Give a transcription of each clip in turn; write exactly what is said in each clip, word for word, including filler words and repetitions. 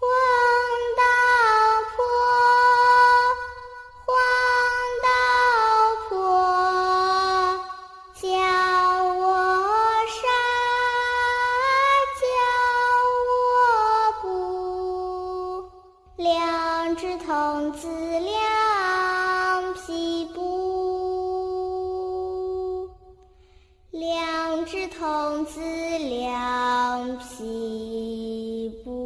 黄道婆，黄道婆，叫我啥？叫我不。两只童子两匹布。 两只童子两匹布。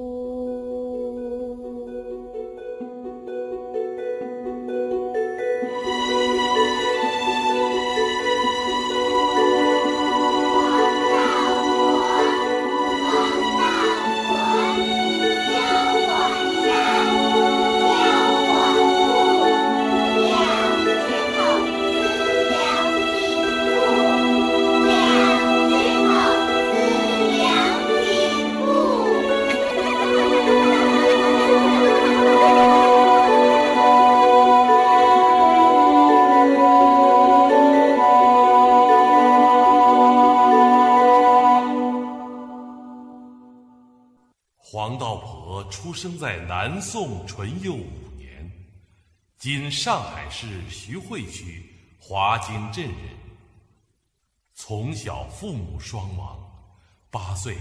黄道婆出生在南宋淳佑五年，今上海市徐汇区华泾镇人。从小父母双亡，八岁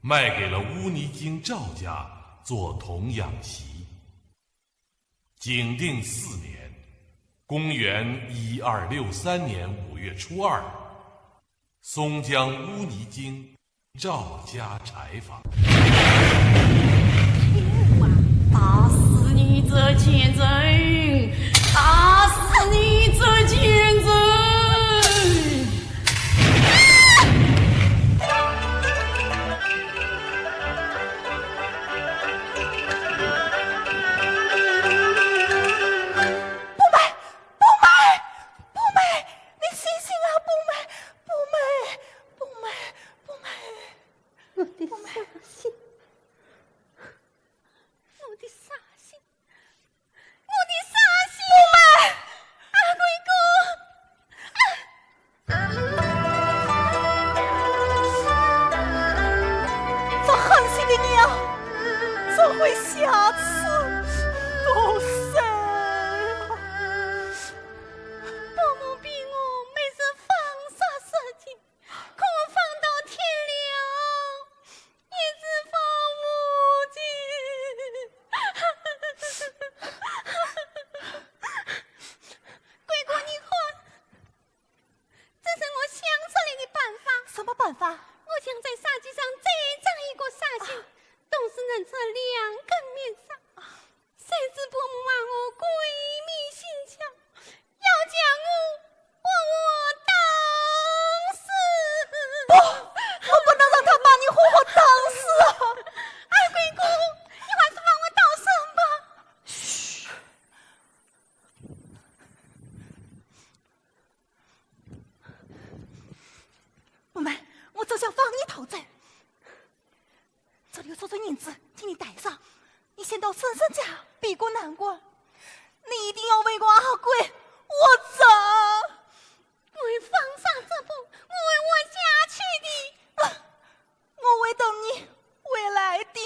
卖给了乌泥泾赵家做童养媳。景定四年，公元一二六三年五月初二，松江乌泥泾 赵家柴房。打死你这贱人！打死你这贱人！不卖，不卖，不卖！你醒醒啊，不卖，不卖，不卖，不卖！ 我的伤心，我的伤心，我的伤心！不卖！阿贵公，啊！这狠心的娘，怎会下此毒手啊？伯母逼我每日纺纱射箭， 可我纺到天亮，一直纺无尽。贵公，你看，这是我想出来的办法。什么办法？我想在纱机上再扎一个纱线，啊。同时能做两根面纱。啊。 谁知伯母骂我鬼迷心窍，要将我活活打死。不，我不能让她把你活活打死啊！二贵公，你还是放我逃生吧。嘘。不卖，我只想放你逃走。 这里有数银子，替你带上。你先到婶婶家避过难关。你一定要为我阿贵活着。我会纺纱织布，我会活下去的。啊，我会等你回来的。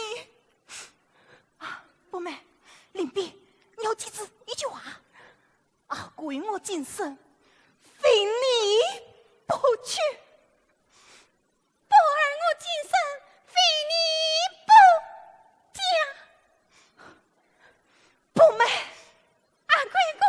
啊，不卖，林碧，你要记住一句话。阿贵我今生，非你不娶。 不儿，我今生非你不嫁。不卖。阿贵公。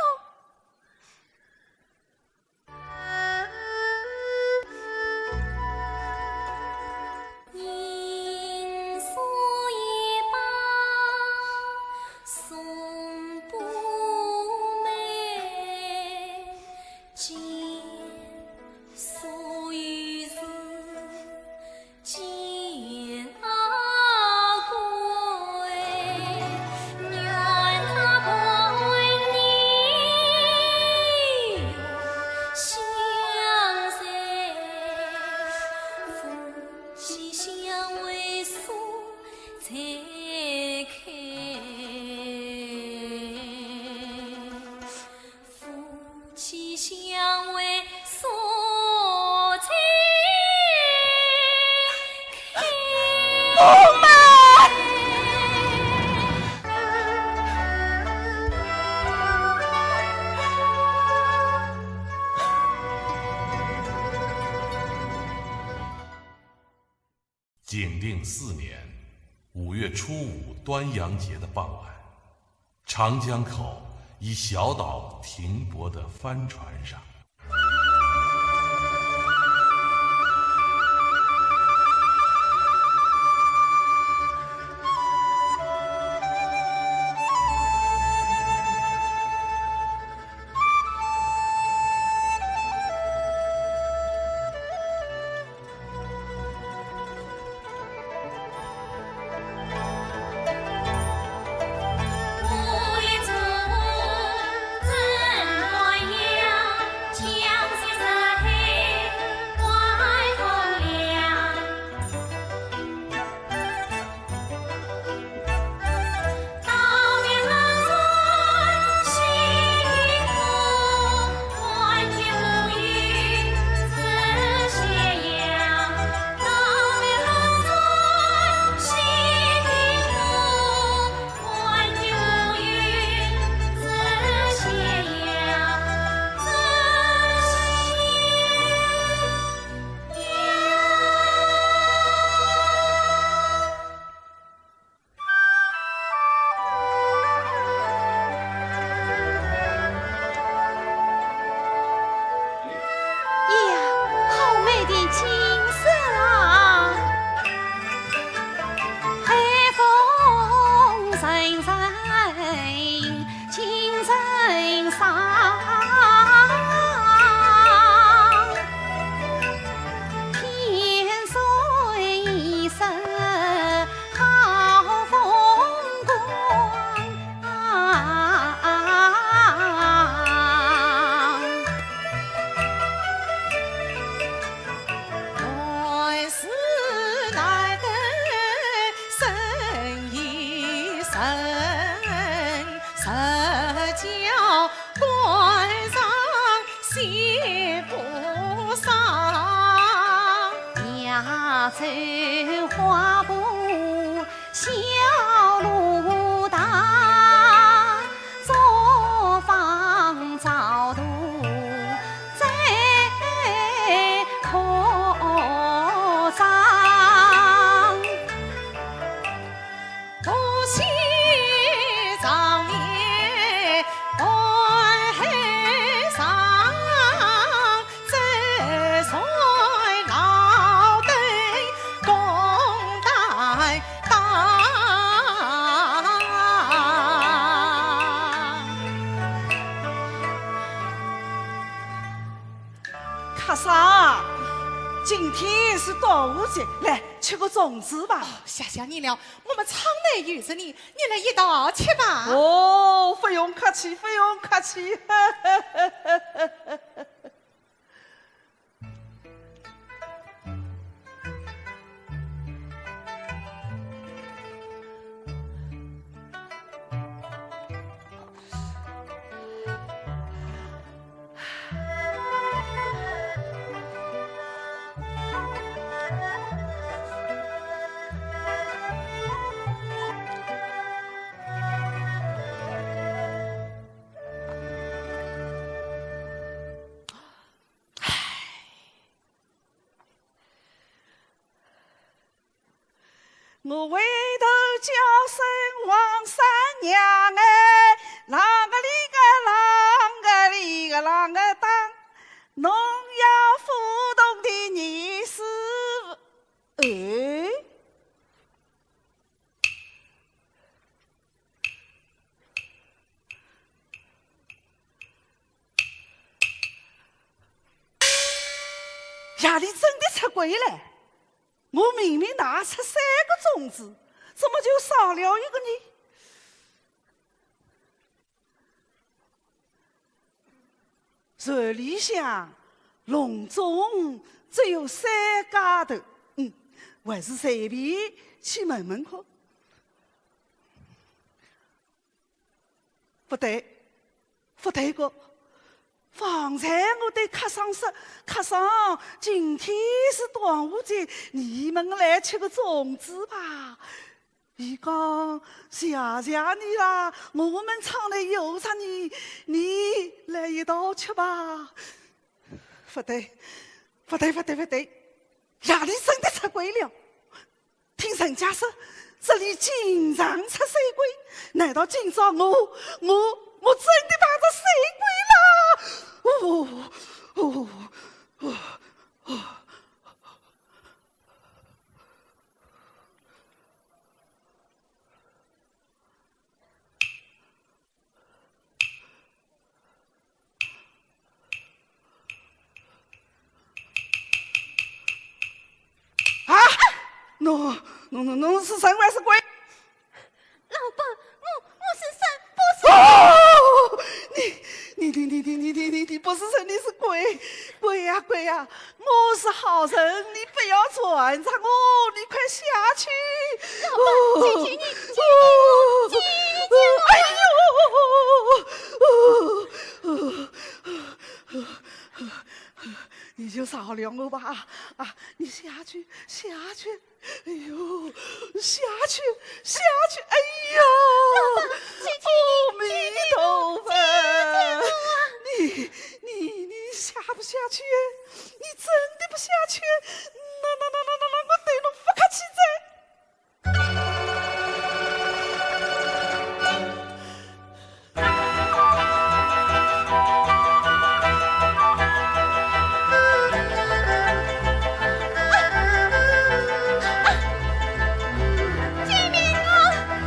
景定四年五月初五端阳节的傍晚，长江口一小岛停泊的帆船上，呀，好美的景色啊！海风阵阵 尽人伤。天水一身好风光。但是难得 人一人，日脚赶上写不上。扬州花布小路大，作坊灶头 最可张。不惜长夜赶海上，只为熬灯供大 客商，今天是端午节，来，吃个粽子吧。哦，谢谢你了，我们舱内有着你，你来一道吃吧。哦，不用客气，不用客气。 我回头叫声王三娘哎，啷个哩个啷个哩个啷个当，侬要舞动的意思，哎。 夜里真的出鬼了，我明明拿出三个粽子，怎么就少了一个呢？船里向隆重只有三家头，嗯，还是随便去问问看。勿对，勿对个，方才我对客商说，客商，今天是端午节，你们来吃个粽子吧。伊讲，谢谢你啦，我们厂里有啥呢，你来一道吃吧。勿对，勿对，勿对，勿对，夜里真的出鬼了。 听人家说，这里经常出水鬼，难道今朝我，我，我真的碰着水鬼了？哦，哦，哦，哦。 啊！侬，侬，侬，侬是人还是鬼？老伯，我，我是人，不是……哦！你，你，你，你不是人，你是鬼，鬼呀，鬼呀！ 我是好人，你不要缠着我，你快下去。老伯，求求你，求求你，求求你，哎呦！你就饶了我吧，啊，你下去，下去。 哎呦，下去，下去，哎呦！老伯，求求你，阿弥陀佛，求求你，求求我啊！你，你，你下不下去？你真的不下去？那，那，那，那，那，那我对侬不客气哉。 救命啊！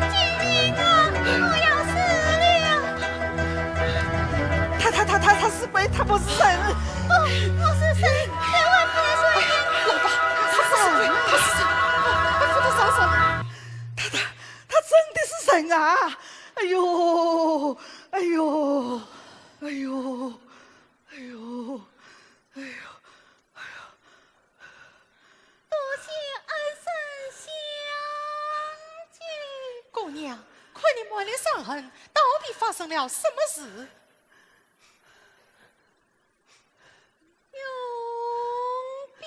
救命啊！我要死了！他，他，他，他，他是鬼，他不是人。不，我是人，千万不能说一点……老伯，他不是鬼，他是人，快扶他上船。他，他，他真的是人啊！哎呦，哎呦，哎呦，哎呦，哎呦，哎呦。 多谢恩人相救。姑娘，看你满脸伤痕，到底发生了什么事？永宾。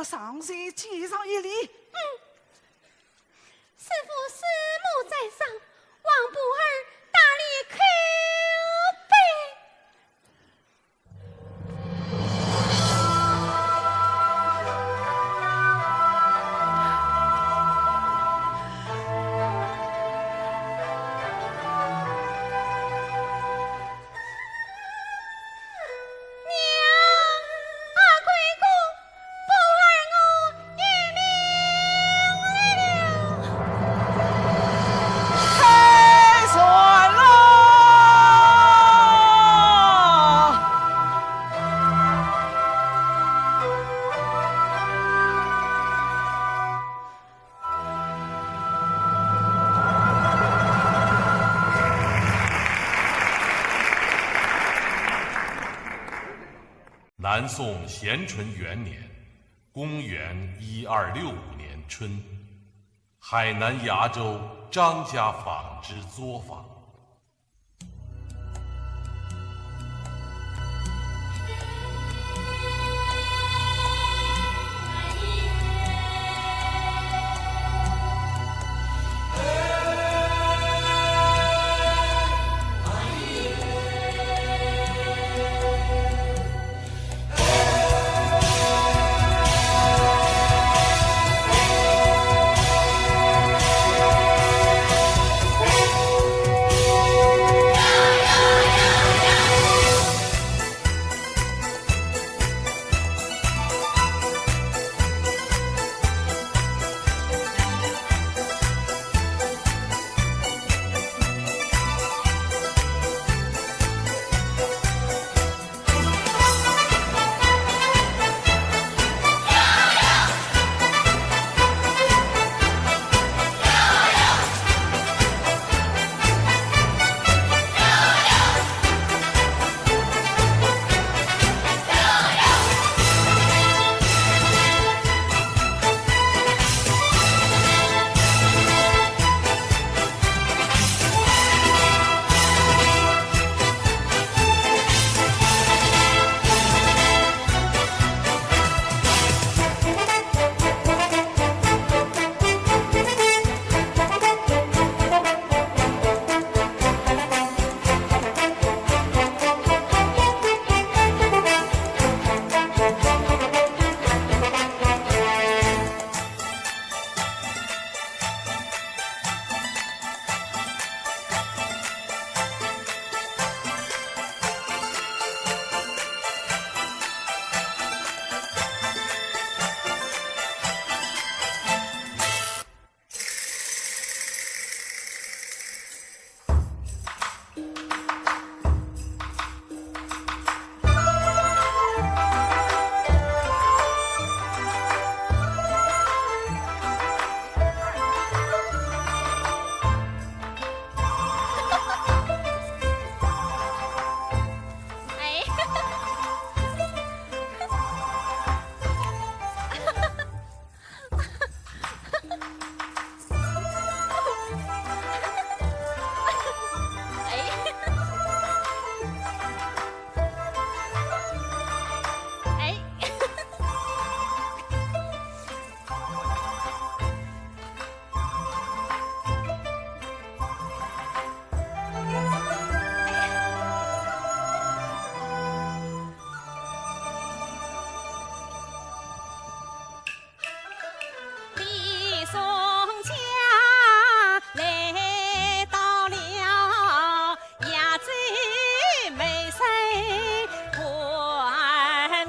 上前见上一礼。嗯，师父师母在上，望徒儿大礼叩拜。 娘，阿贵公，徒儿我有命了。太善了！ 南宋咸淳元年，公元一二六五年春，海南崖州张家坊之作坊。 哎。哎。哎。李松佳来到了崖州梅山观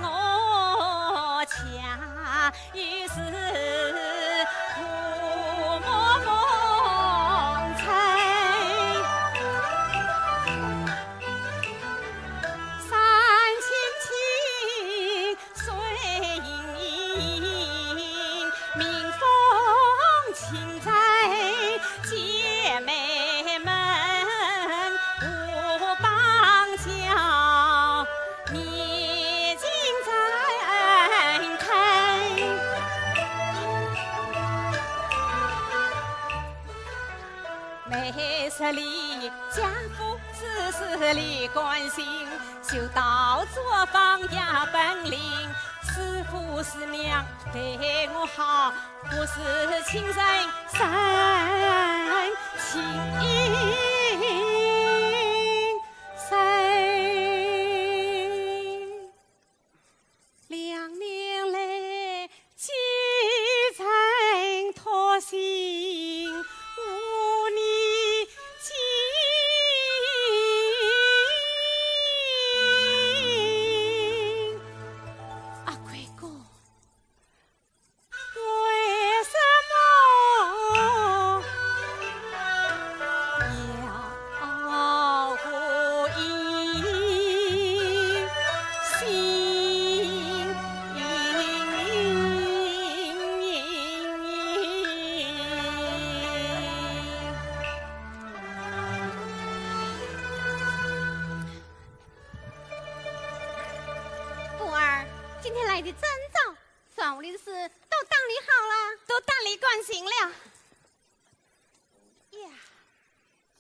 我家， 于是触目逢春。山青青，水映映，民风情在姐妹们，河旁桥。 梅十里，家父之时李观心，修道作坊也本领，师父不是娘待我好，不是亲人生情深。两年来，几曾托心，无你情。阿贵哥， 为什么要无音信？宝儿，今天来得真早， 庄屋里的事都打理好了。都打理干净了。呀，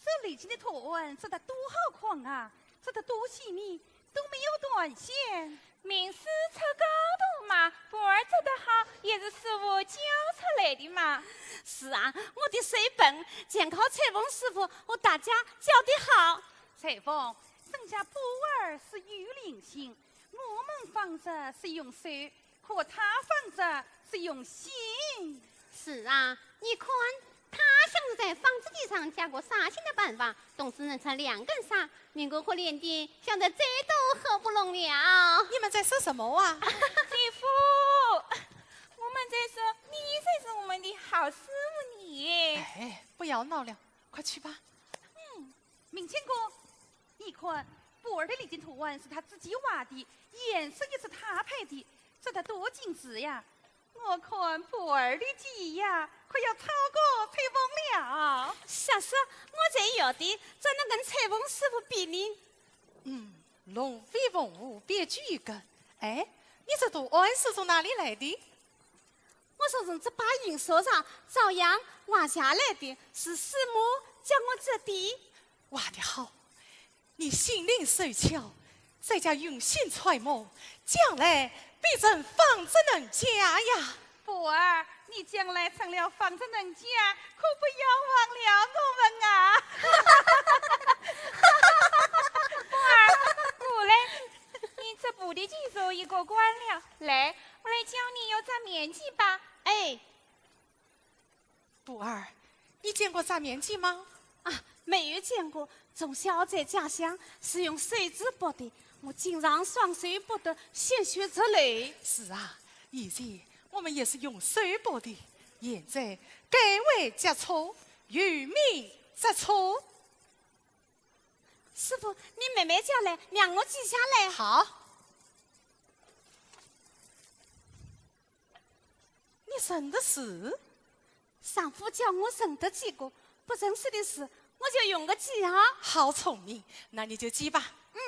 这礼金的图案做得多好看啊，做得多细密，都没有断线。名师出高徒嘛，宝儿做得好，也是师傅教出来的嘛。是啊，我的手笨，全靠裁缝师傅和大家教得好。裁缝，人家宝儿是有灵性，我们仿着是用手， 可他仿着是用心。是啊，你看，他像是在纺织机上加个纱线的办法，总是能穿两根纱，能够和连体，像在这都合不拢了。你们在说什么啊？姐夫，我们在说你才是我们的好师傅呢。哎，不要闹了，快去吧。嗯，明谦哥， 你看，宝儿的礼金图案是他自己画的，颜色也是他配的，做得多精致呀！我看宝儿的技艺呀，快要超过裁缝了。啥说我才有的，怎能跟裁缝师傅比呢？嗯，龙飞凤舞别具一格。哎，你这图案是从哪里来的？ 我是从这把印刷上照样画下来的，是师母教我做的。画得好，你心灵手巧，在家用心揣摩，将来必成纺织能家呀。宝儿，你将来成了纺织能家，可不要忘了我们啊。宝儿，过来，你这布的技术也过关了，来， 我来教你用扎棉机吧。哎，宝儿，你见过扎棉机吗？啊，没有见过。从小在家乡是用手指剥的，我经常双手剥得鲜血直流。是啊，以前我们也是用手剥的，现在改为夹车，由棉扎车。师傅，你慢慢教来，让我记下来。好。 你认得字？丈夫教我认得几个，不认识的字，我就用个记号。好聪明，那你就记吧。嗯。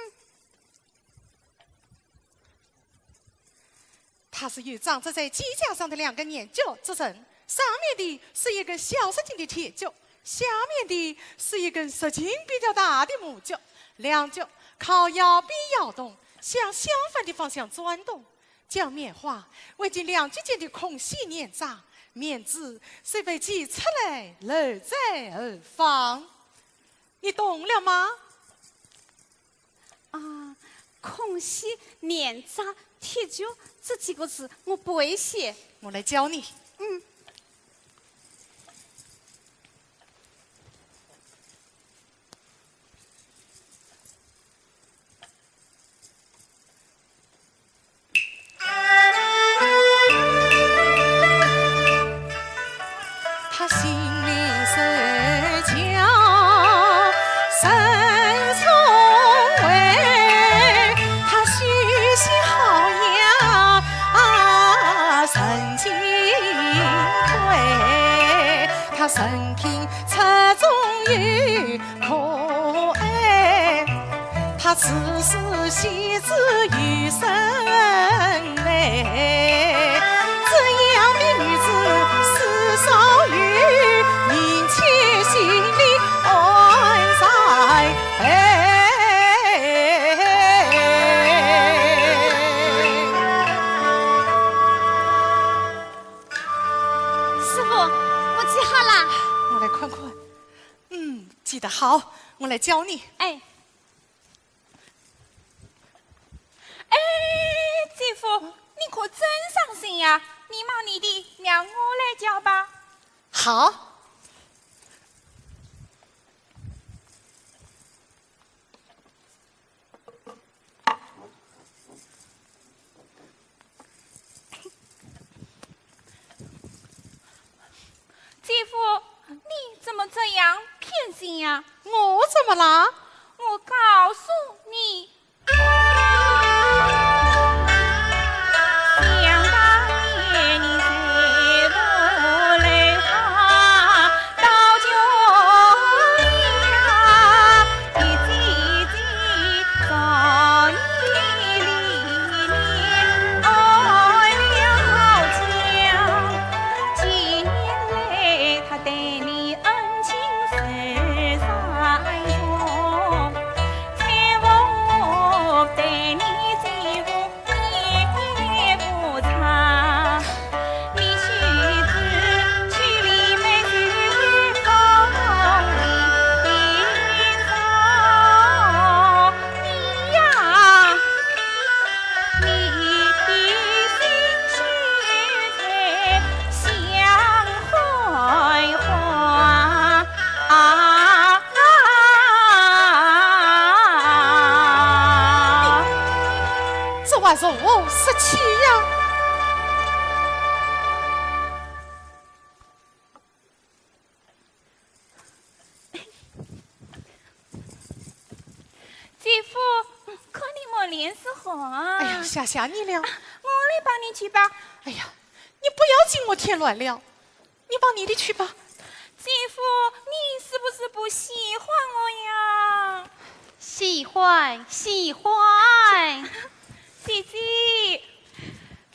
它是由长着在肩胛上的两根眼角组成，上面的是一根小十斤的铁角，下面的是一根十斤比较大的木角，两角靠腰臂摇动，向相反的方向转动。 将棉花围进两节间的空隙捻扎，棉子随被挤出来，露在后方。你懂了吗？啊，空隙、捻扎、铁角这几个字我不会写。我来教你。嗯。 他心里是叫神聪慧，他虚心好养神进退，他生平出众有 可爱，她自是戏子与生美，这样的女子是少有，人皆心里安在。看看。嗯，记得好，我来教你。哎。哎，姐夫，你可真上心呀！你忙你的，让我来教吧。好。 姐夫，你怎么这样偏心呀？我怎么啦？我告诉你，这还如何说起呀？ 姐夫，看你满脸是汗。哎呀，吓吓你了。啊，我来帮你去吧。哎呀，你不要给我添乱了，你帮你的去吧。姐夫，你是不是不喜欢我呀？喜欢，喜欢。姐姐。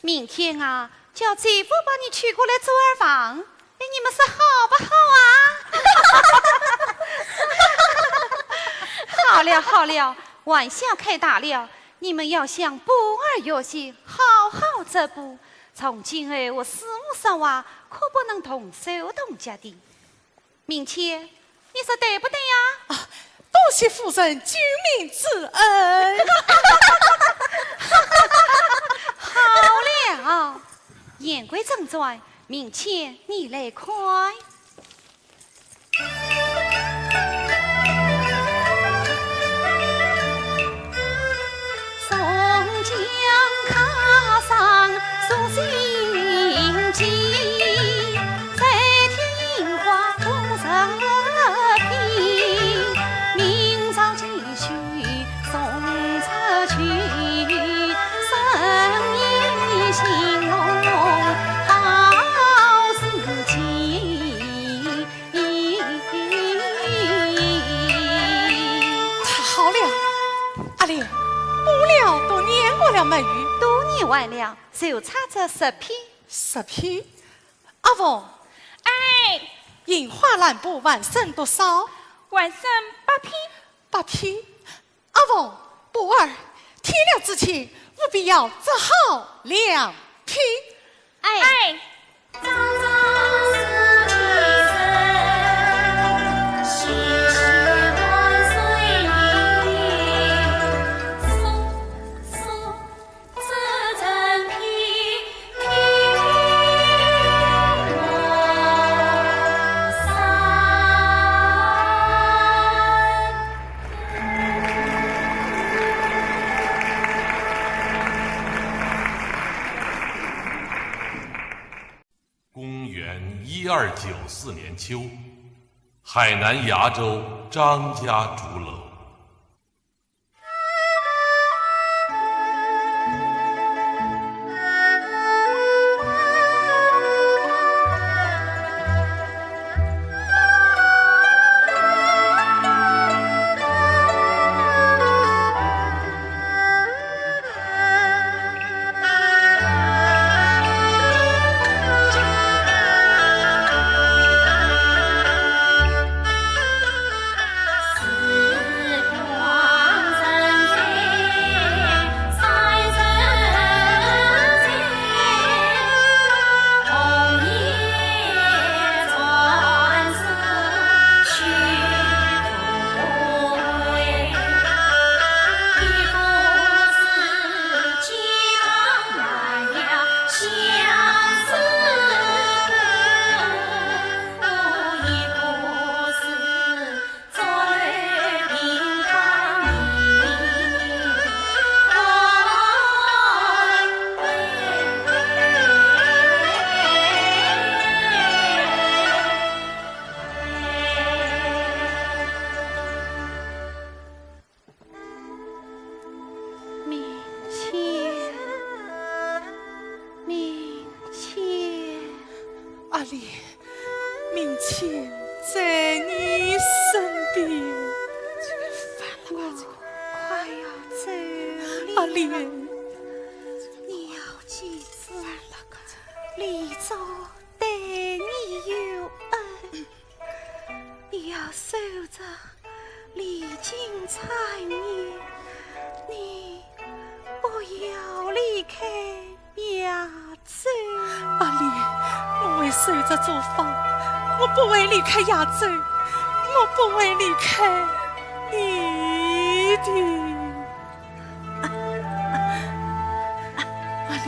明天啊，叫姐夫把你娶过来做二房。 哎，你们说好不好啊？好了好了，玩笑开大了，你们要向宝二学习，好好织布。从今后我四五十话，可不能动手动脚的。明天，你说对不对呀？啊，多谢夫人救命之恩。好了，言归正传， 明天你来看。太好了，阿莲，布料都捻过了没有？都捻完了，就差这十匹。十匹？ 阿凤。哎。印花蓝布还剩多少？还剩八匹。八匹。阿凤，宝二，天亮之前，务必要织好两匹。哎。哎。公元一二九四年秋，海南崖州张家竹楼。阿莲，明清在你身边。这个饭了吧，这个快要走了。阿莲，你要记住，饭了吧，这个李周对你有恩，你要守着礼敬谗言，你不要离开。 亚洲。阿莲，我会守着祝芳，我不会离开亚洲，我不会离开你的。阿莲，阿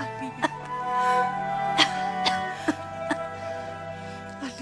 莲，阿莲。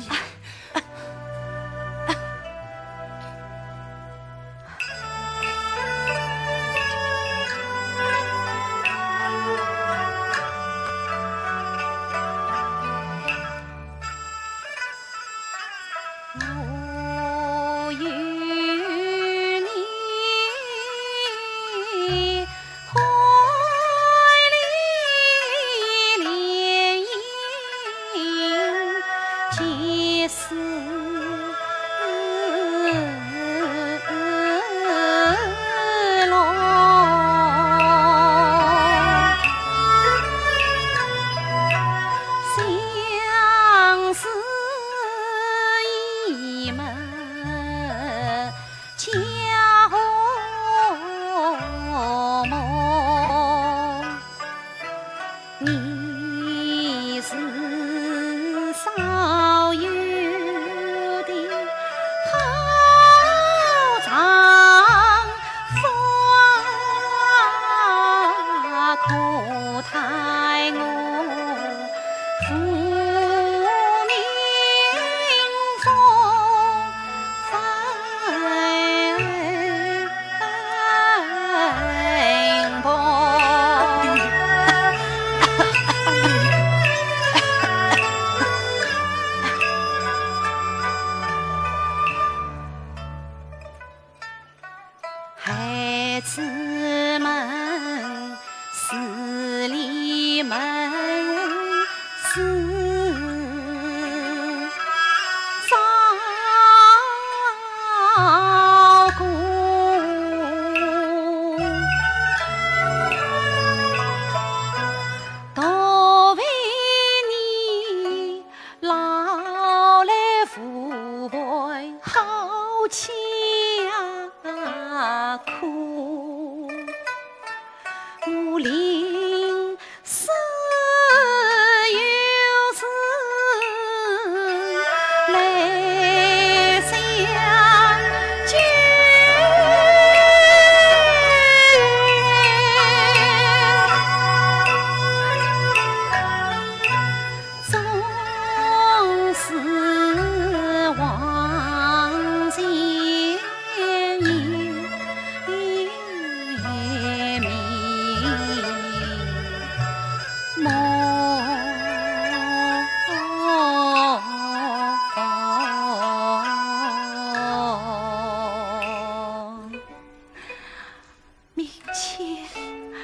明清，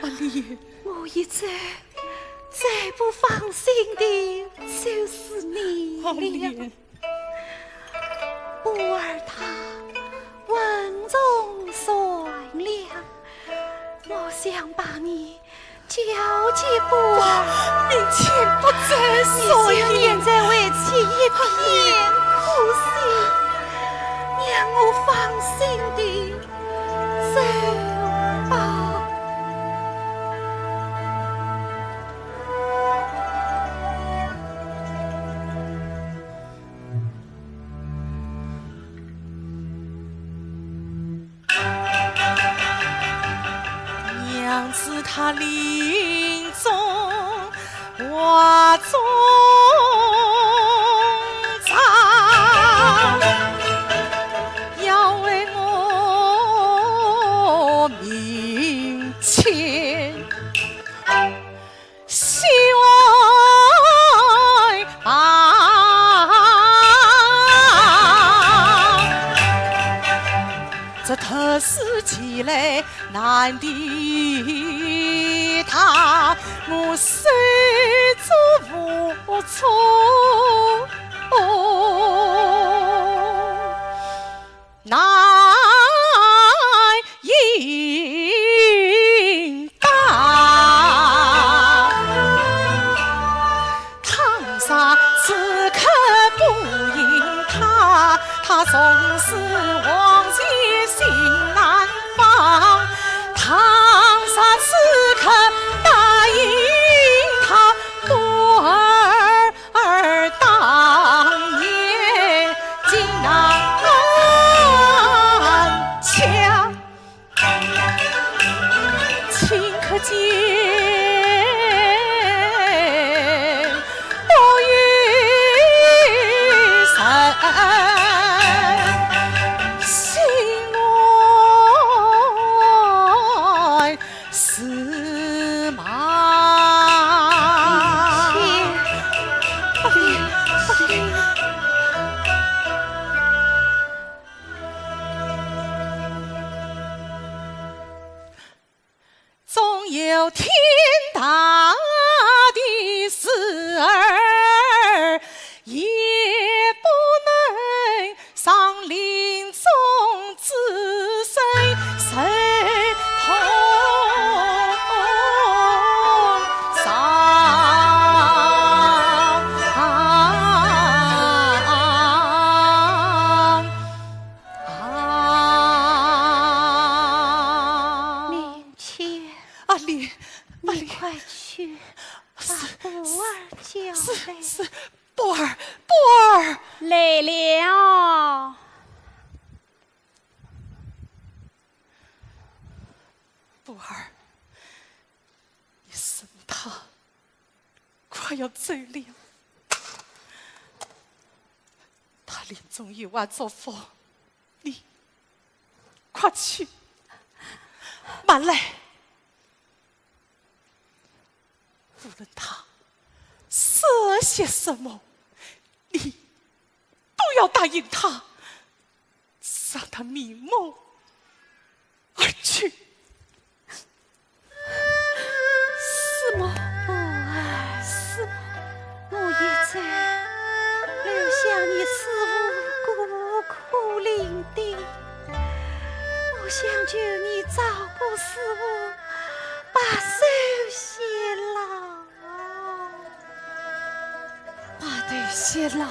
阿莲，我一直最不放心的就是你了。阿莲，波尔他稳重善良，我想把你 交给波尔。明清不准说。你现在为妻一片苦心，让我放心的走吧。娘子她临终话中讲，要为我明清 洗碗吧。这特事前来难抵他，我手足无错，难应当。倘若此刻不应他，他从此往前心难放。倘若此刻答应他， 故而当年情难却，顷刻间不由人心乱 是吗？纵有天大的事儿，也不能 伤林中之身受痛伤。明秋，阿莲，阿莲，你快去把是，布儿叫来。是，是，布儿，布儿。来了。布儿，你沈黛快要走了，她临终有话嘱咐，你快去，慢来。 无论她说些什么，你都要答应她，让她瞑目而去。是吗？不啊，是吗？我一直留下你师父孤苦伶仃，我想求你照顾师父， 白头偕老。白头偕老。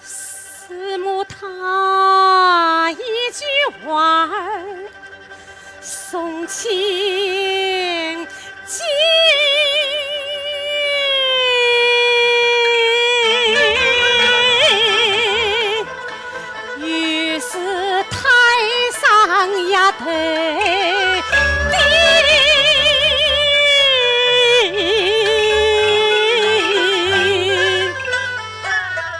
师母她一句话儿，送亲情。 于是台上呀头低，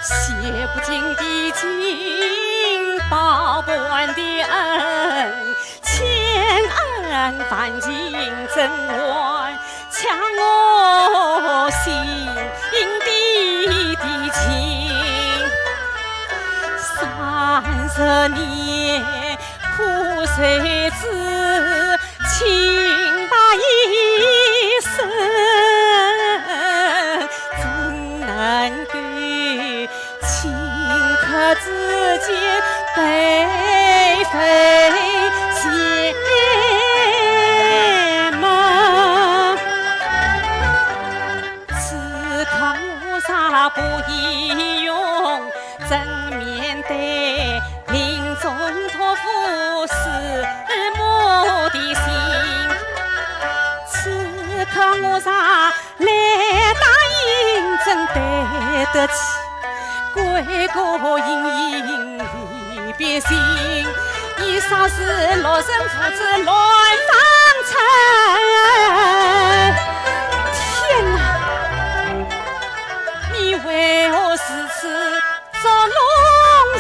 写不尽的情，报不完的恩，千恩万情怎还 强我心底的情。三十年苦守之，倾白一生，怎能够 顷刻之间白头偕老。此刻我若不英勇，怎面对临终托付师母的心？此刻我若 来答应，怎对得起？规格莺莺一别情，一霎时落成父子乱芳尘。天哪！你为何如此捉弄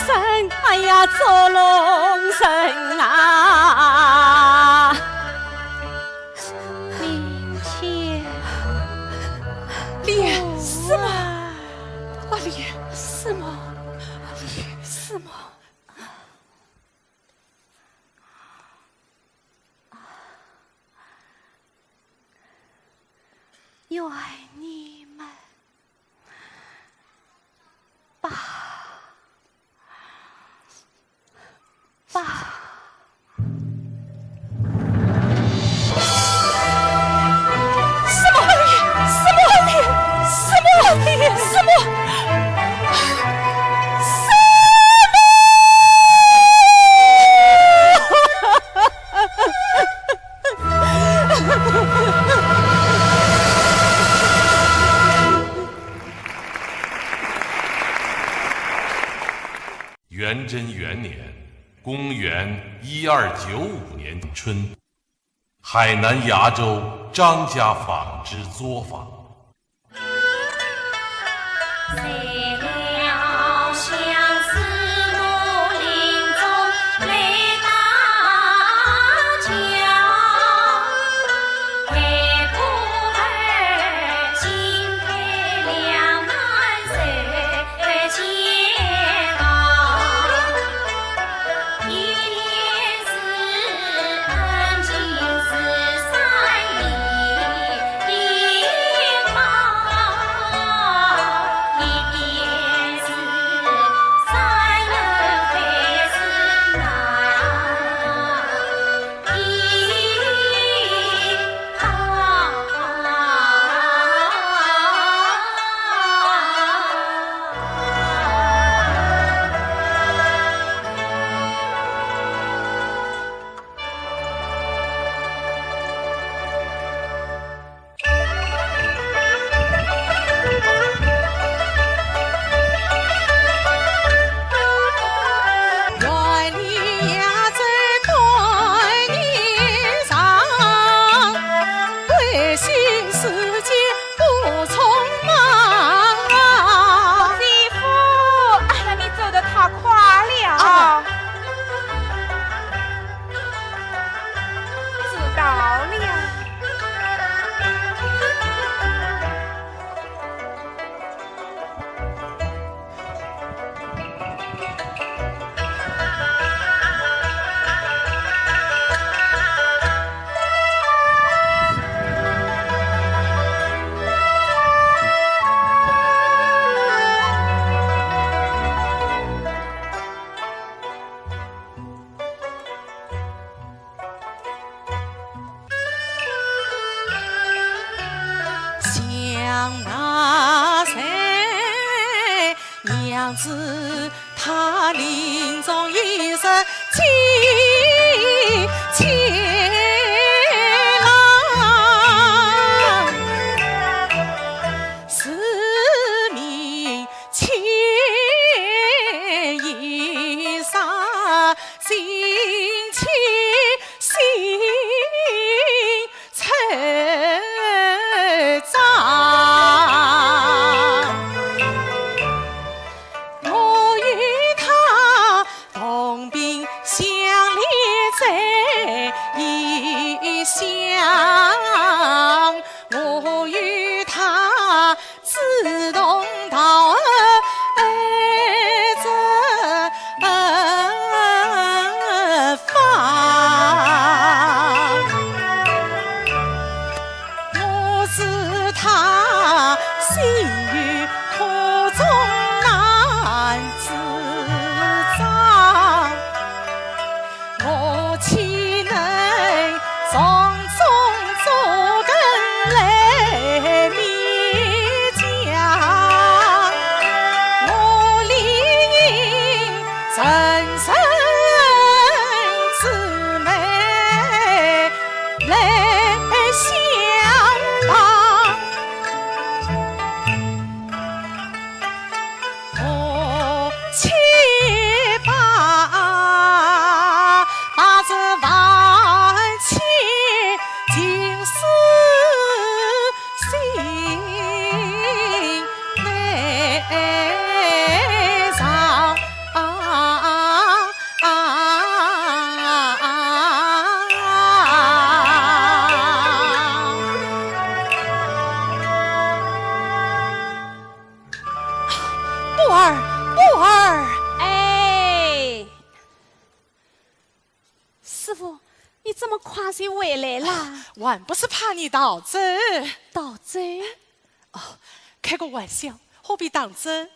人？哎呀，捉弄人啊！ 明秋。莲，师母。啊，莲，师母。莲，师母。愿你贞元年，公元一二九五年春，海南崖州张家纺织作坊。 伯父，哎呀，你走得太快了。啊。知道了。想那日娘子她临终已是亲切郎，自命 情意上心情心惆怅。我与她同病相怜在异乡，我与她 志同道合这方。我知她心有苦衷难自张， 我岂能从中作梗来勉强？我理应成人之美来相帮。 我且把，把这万千情事心内藏。宝儿，宝儿。哎，师父，你怎么快些回来啦？还不是怕你逃走。逃走？哦，开个玩笑，何必当真？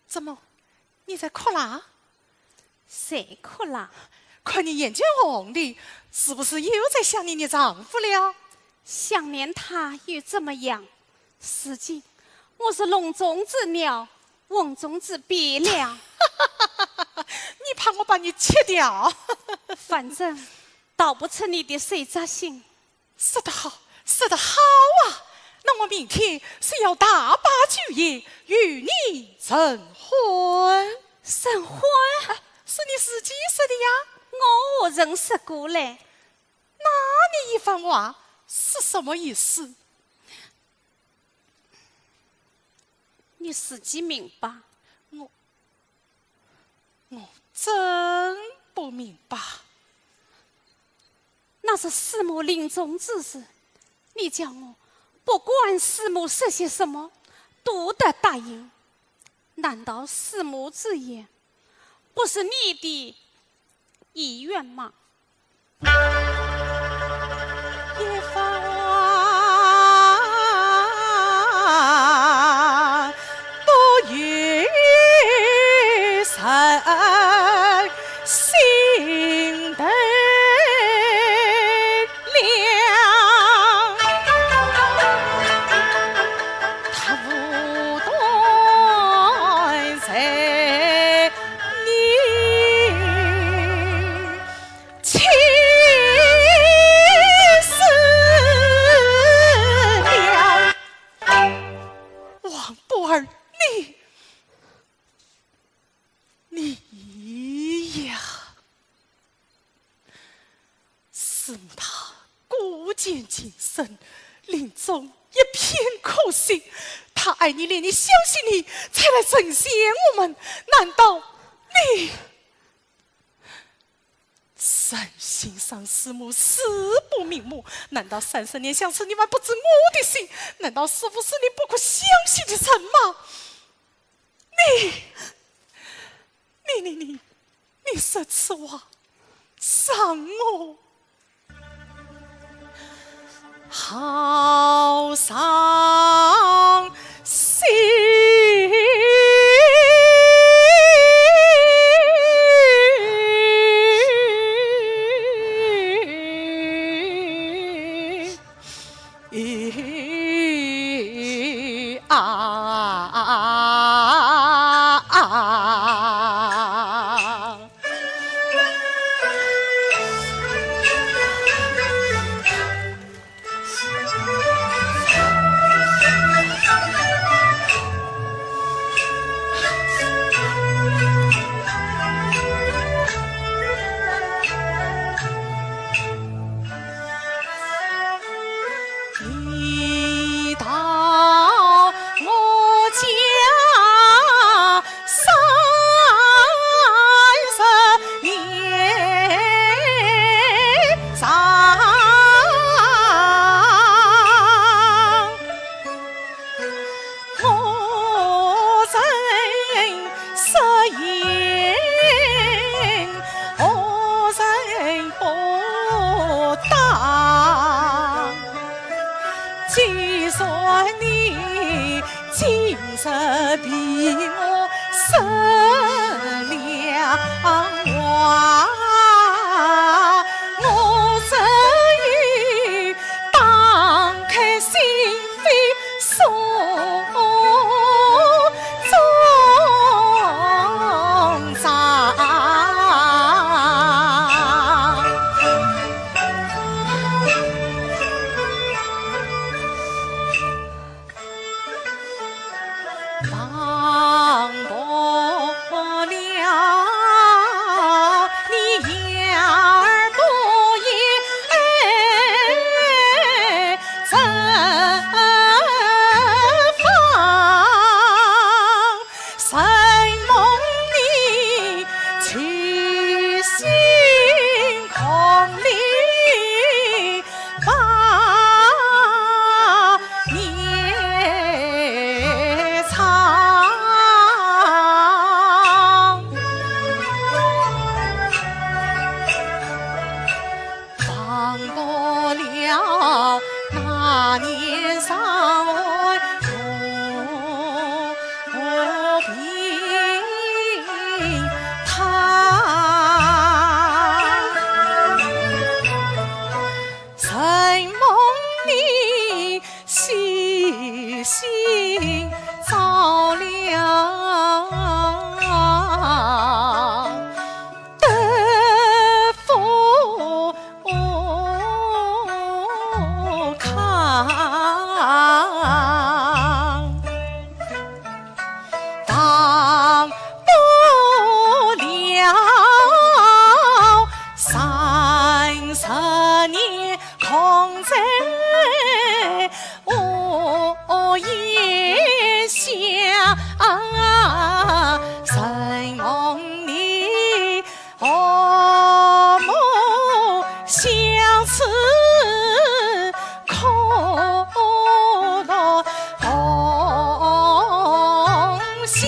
怎么，你在哭啦？谁哭啦？看你眼睛红的，是不是又在想念你丈夫了？想念他又怎么样？如今我是笼中之鸟，瓮中之鳖了。你怕我把你吃掉。反正逃不出你的手掌心。说得好，说得好啊！那我明天是要大摆酒宴与你成婚。成婚？啊，是你自己说的呀。我何曾说过嘞？那你一番话是什么意思？你自己明白。我，我真不明白。那是师母临终之时，你叫我不管师母说些什么，都得答应。难道师母之言不是你的意愿吗？ 一番话不由人心头凉。他无端在你 气死了。王波儿，你，你呀，师母她孤饯终身，临终一片苦心，她爱你，连你相信你，才来成全我们，难道你 诚心让师母死不瞑目，难道三十年相思你还不知我的心？难道师父是你不可相信的人吗？你，你，你，你，你说此话，让我 好伤心。啊，啊，啊，啊。 你到我家三十年上，我人失言，何人不答？ 既然你今日被我说了话，我只有打开心扉送终章。 忘不了你言而不言这番。 承蒙你去信孔里把夜唱。 忘不了那年上海和平堂。承蒙你细心照料夜香，人梦里，和睦相处，可乐同享。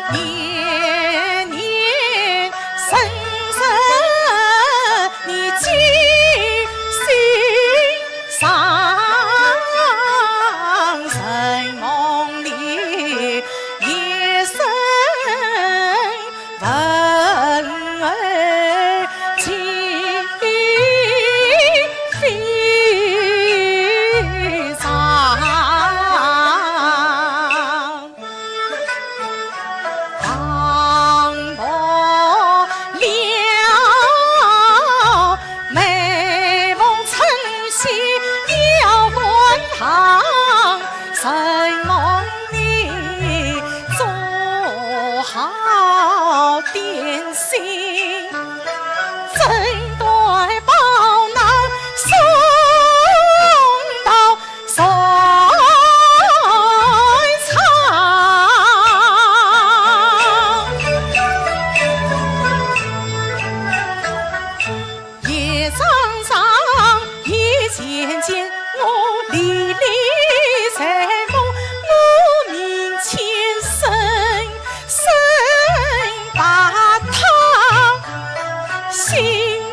年年深深你记心上，人梦里夜深问儿情非常。 唐伯了，每逢春喜要观堂，人梦里做好点心，整顿包囊送到 收场。夜长长，夜渐渐，我历历在目，我面前身 身白塔，心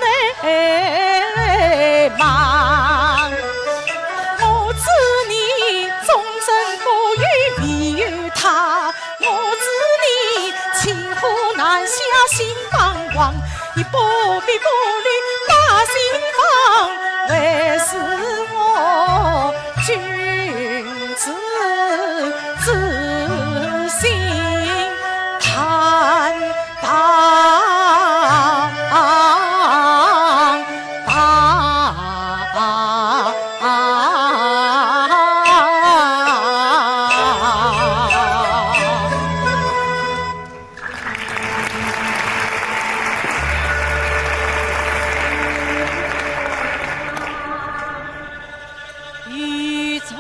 内忙。我知你终身不遇唯有他，我知你骑虎难下心慌慌，你不必顾虑那心慌，为是我君 子之心坦荡荡。语重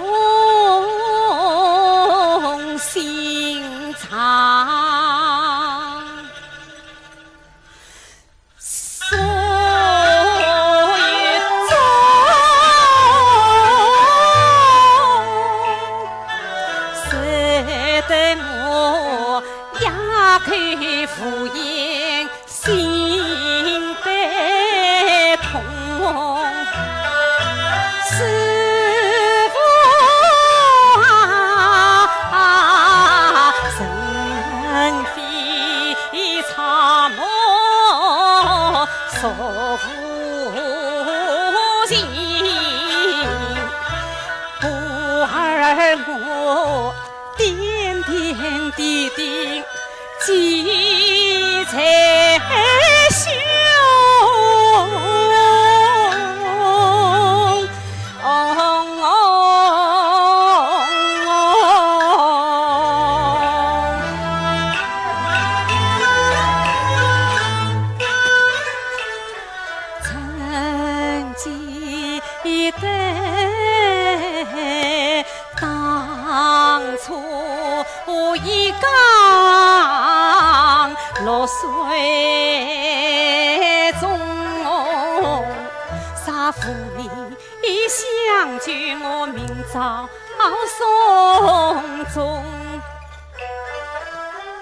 心长。 所以中谁得我哑口无言，心悲痛。师父啊，人非 一场梦，所无情。故而我点点滴滴记在心。 曾记得当初一江落水中，啥父母 相救我明朝送终。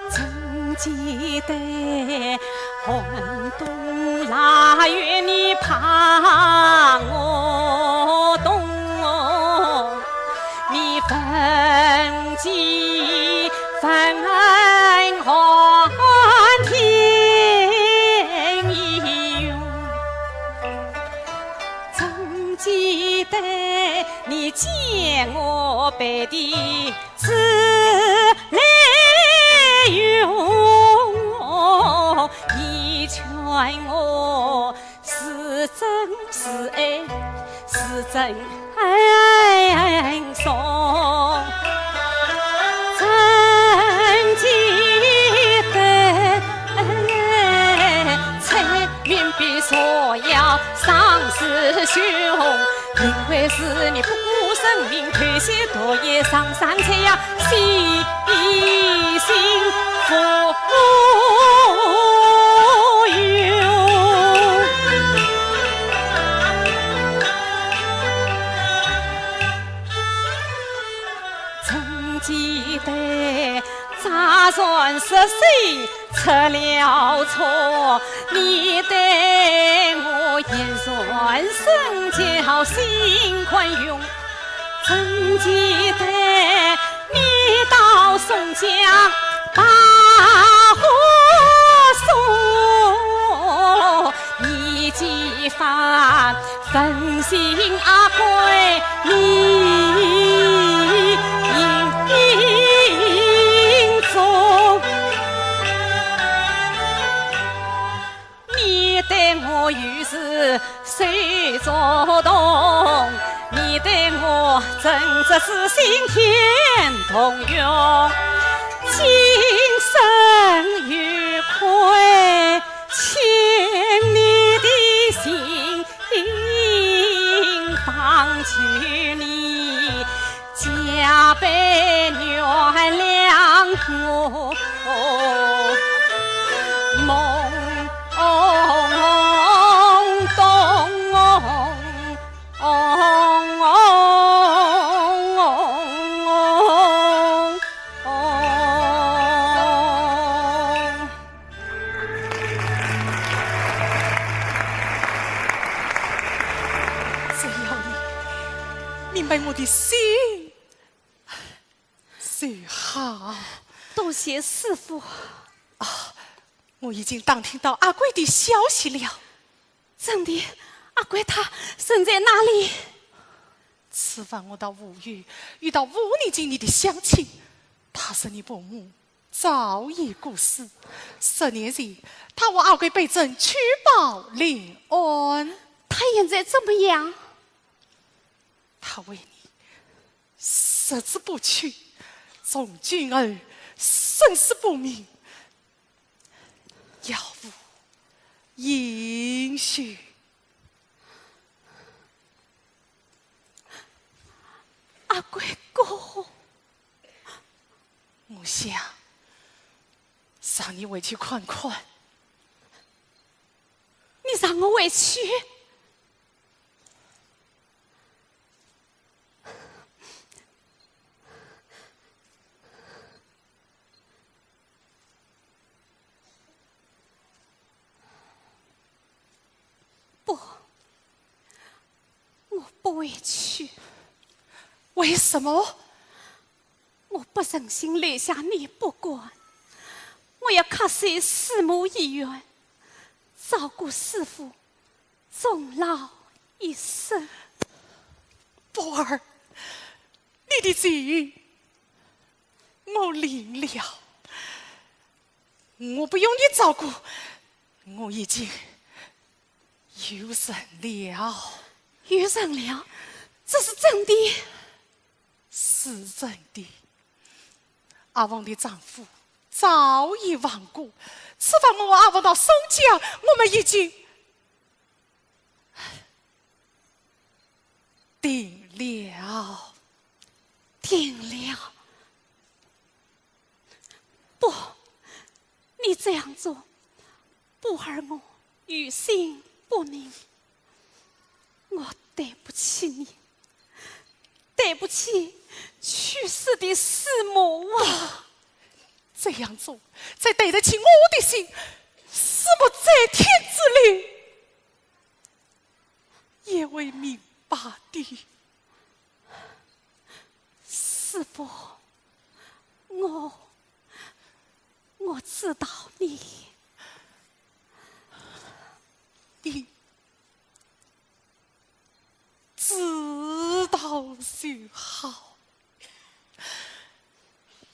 曾记得寒冬腊月你怕我冻，你问计问寒天已远。 曾记得你见我背的痴哎，送。曾记得，彩云比蛇腰上似雄，因为是你不顾生命，推卸多也上山去呀，西行。 曾记得，驾船涉水出了错，你待我一船身叫心宽容。 曾记得，你到松江把火送，你几番分心阿贵你影中。 你待我如此手足同，你待我真正是心天同用。今生有愧，请你的心放给你。 加倍原谅我懵懂。只要你明白我的心， 最好。多谢师父。啊，我已经打听到阿贵的消息了。真的？阿贵他身在哪里？此番我到吴县，遇到吴念真你的乡亲，他说你伯母早已过世，十年前他和阿贵被征去保临安。他现在怎么样？ 他为你十之不屈，从今而生死不明，杳无音讯。阿贵哥。我想让你回去看看。你让我回去？ 不，我不回去。为什么？我不忍心留下你不管，我要客随师母一员，照顾师父终老一生。宝儿，你的情我领了，我不用你照顾，我已经有人了。有人了？这是真的？是真的。阿凤的丈夫早已亡故，此番我和阿凤到松江，我们已经 定了。定了？不，你这样做，宝儿我于心不忍，我对不起你，对不起去世的师母啊！这样做才对得起我的心，师母在天之灵 也会明白的。师父，我，我知道你。你知道就好。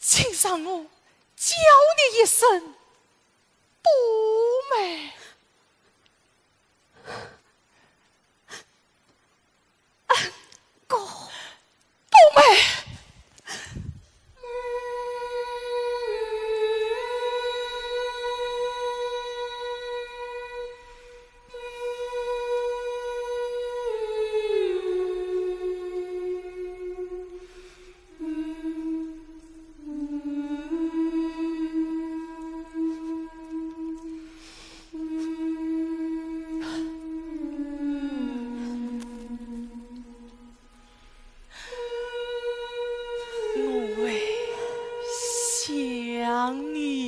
请让我叫你一声 宝妹。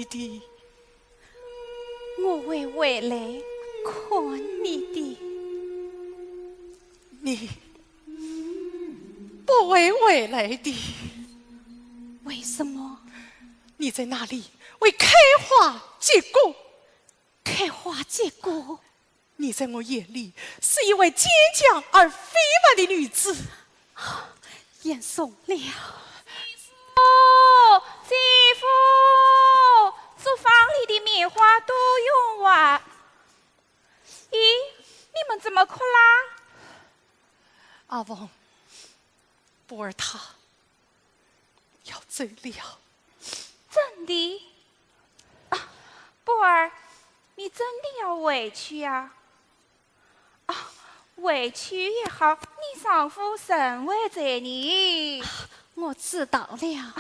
的。我会回来看你的。你不会回来的。为什么？你在那里会开花结果。开花结果？你在我眼里是一位坚强而丰满的女子。严重了。姐夫，姐夫，这房里的棉花都用完。咦，你们怎么哭啦？阿凤，波儿他要走了。真的？啊，波儿，你真的要回去啊？啊，回去也好，你丈夫仍会在呢。我知道了。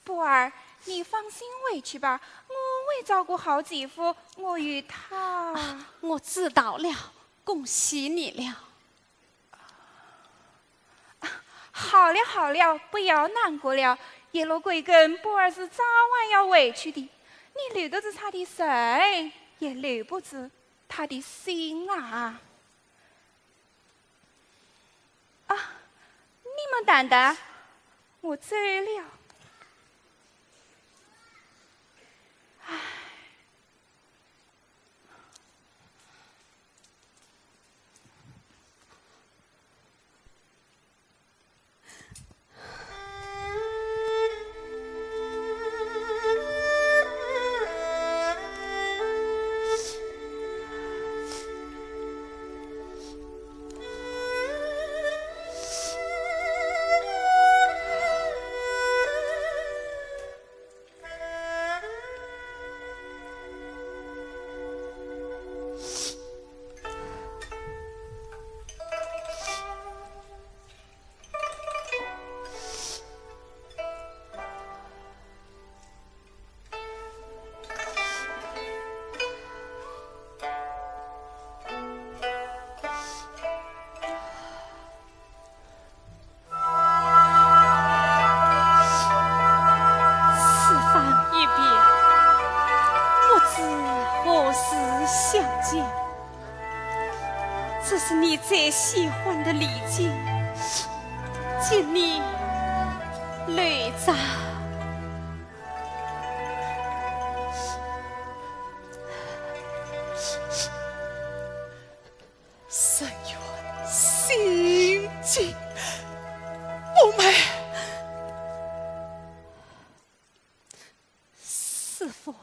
波儿，你放心回去吧，我会照顾好姐夫，我与他。啊，我知道了，恭喜你了。啊，好了好了，不要难过了。叶落归根，波儿是早晚要回去的。你留得住他的人，也留不住他的心啊。啊，你们谈谈，我走了。唉。 此番一别，不知何时相见。这是你最喜欢的礼金，请你留着。 深远心静，我们。师父，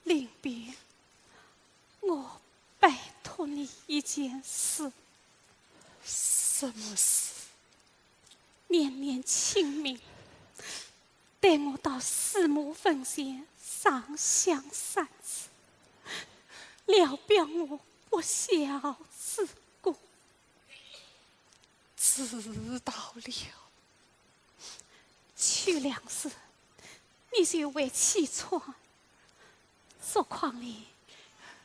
令斌，我拜托你一件事。什么事？年年清明， 带我到师母坟前上香三次，聊表我不孝之过。知道了。去两日，你就回去穿，竹框里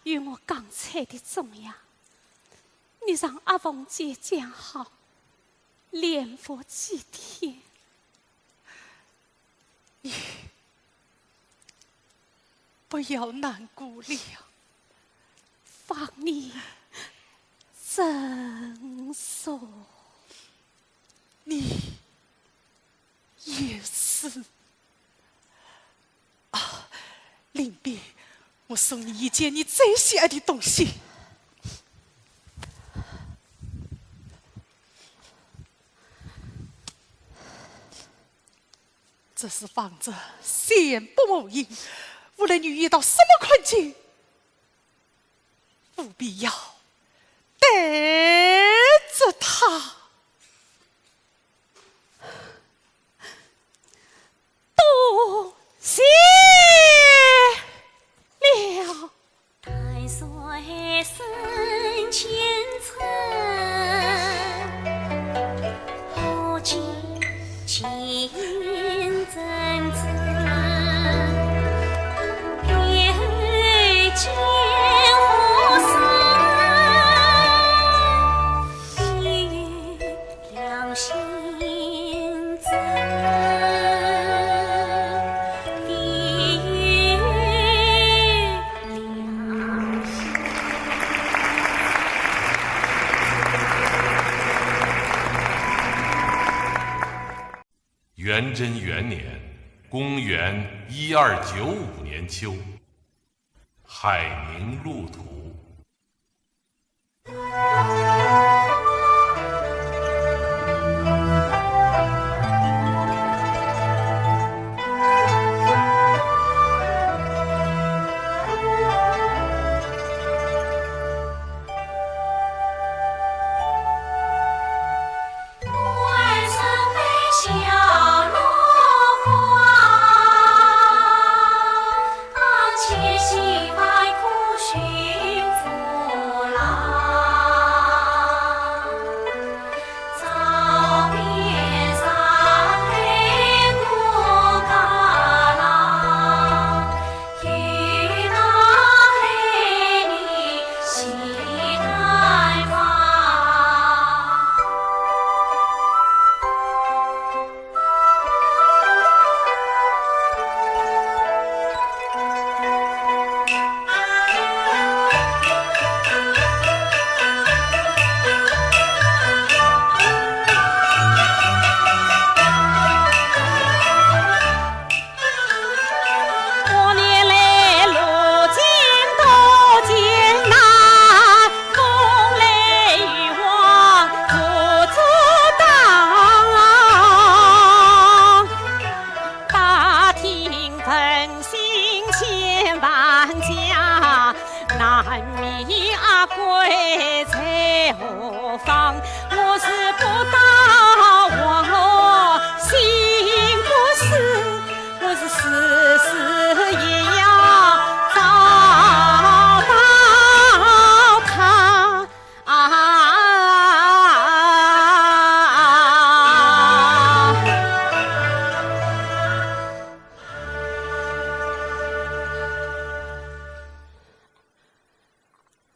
有我刚采的中药，你让阿凤姐煎好，连服几天。 你不要难过了。望你珍重。你也是。啊，令斌，我送你一件你最喜爱的东西。 这是仿着仙不磨印，无论你遇到什么困境，务必要带着它。多谢了。贞元年，公元一二九五年秋，海宁路途。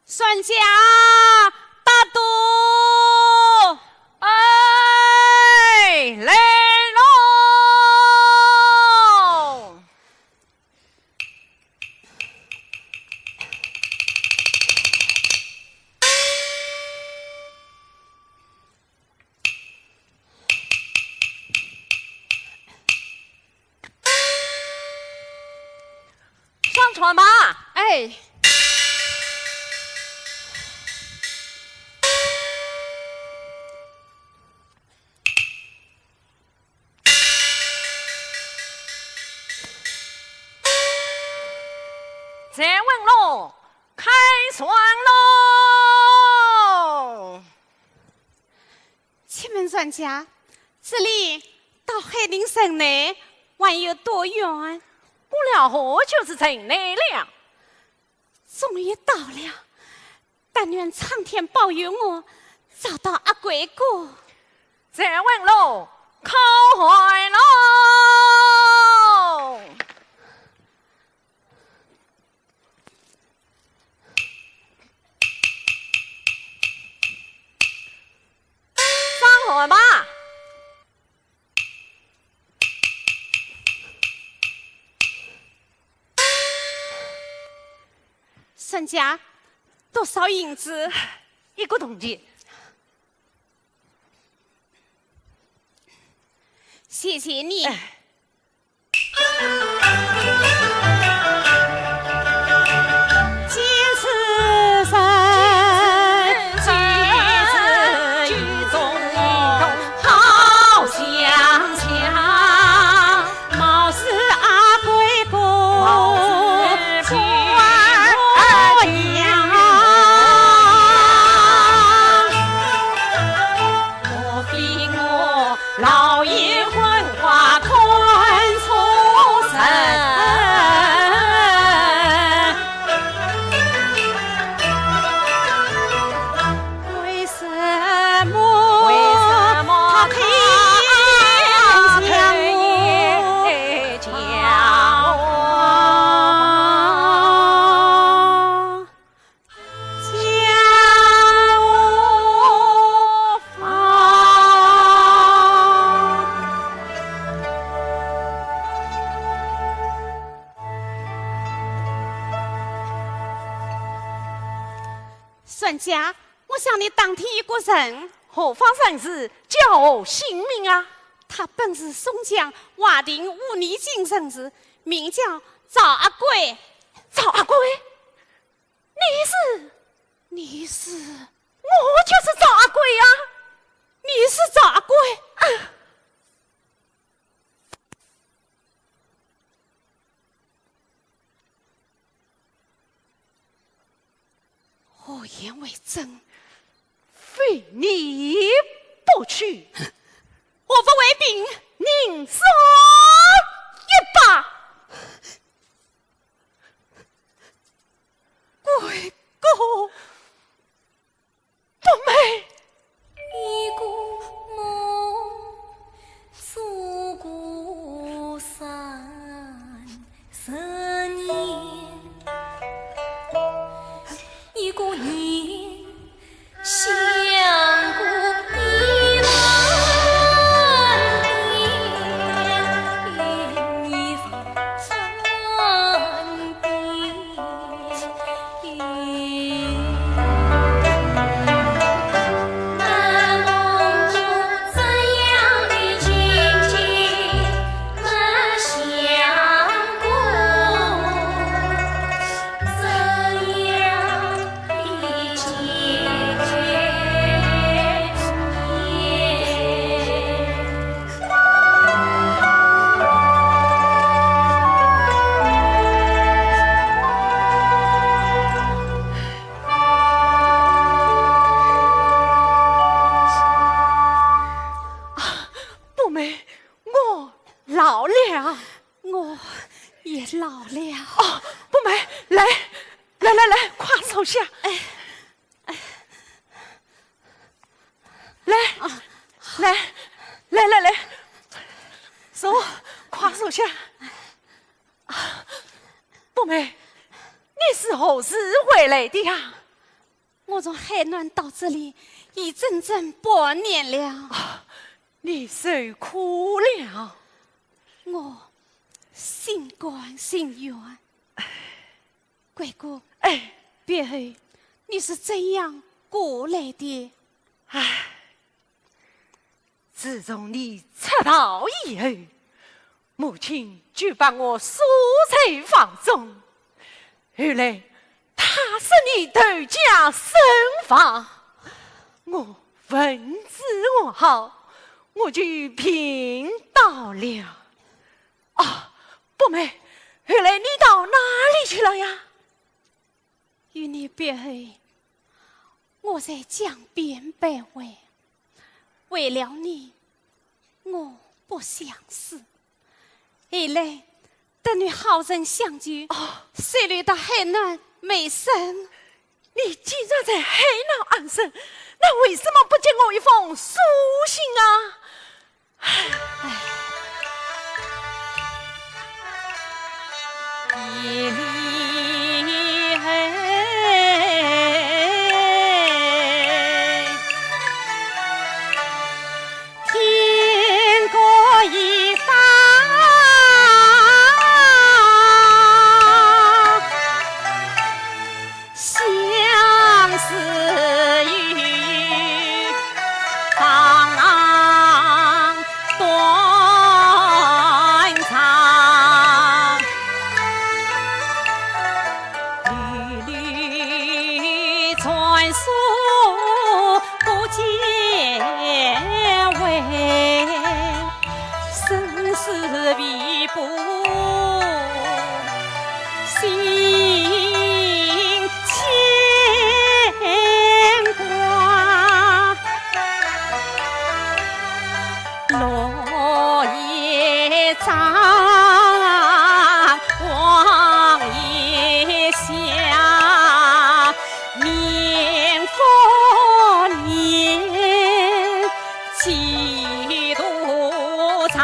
船家，打赌！哎，来喽！ 上船吧。哎。 站稳喽，开船喽！请问船家，这里到海宁城内还有多远？过了河就是城内了。终于到了， 但愿苍天保佑我找到阿贵哥。站稳喽，靠岸喽！上岸吧。 船家，多少银子？一个铜钿。谢谢你。哎。船家，我想你打听一个人。何方人士，叫我姓名啊？他本是松江华亭武艺精人士，名叫赵阿贵。赵阿贵？你是？你是？我就是赵阿贵呀。你是赵阿贵？啊！ 何言为真？非你不娶。我不为凭。宁死一把。贵公。 不美。一个梦做个三十年，一个人想个一万年，一万遍。 不美，我老了。我也老了。哦，不美，来，来来来，快坐下。哎，哎。 来，啊。来，来来来，坐，快坐下。啊，不美，你是何时回来的呀？我从海南到这里已整整半年了。啊，你受苦了。我心甘情愿。 贵公。哎。别后，你是怎样过来的？唉，自从你出逃以后，母亲就把我锁在房中。后来，她说你投家身亡，我闻之我好，我就病倒了。 啊，不美，后来你到哪里去了呀？与你别后，我在江边徘徊，为了你，我不想死。后来，得你好人相救，哦。收留到海南为生。你竟然在海南安身，那为什么不给我一封书信啊？ 相思雨，放浪断肠。缕缕传说不见回。 生死未卜，心牵挂。落叶张望月下， 明月年，几度长。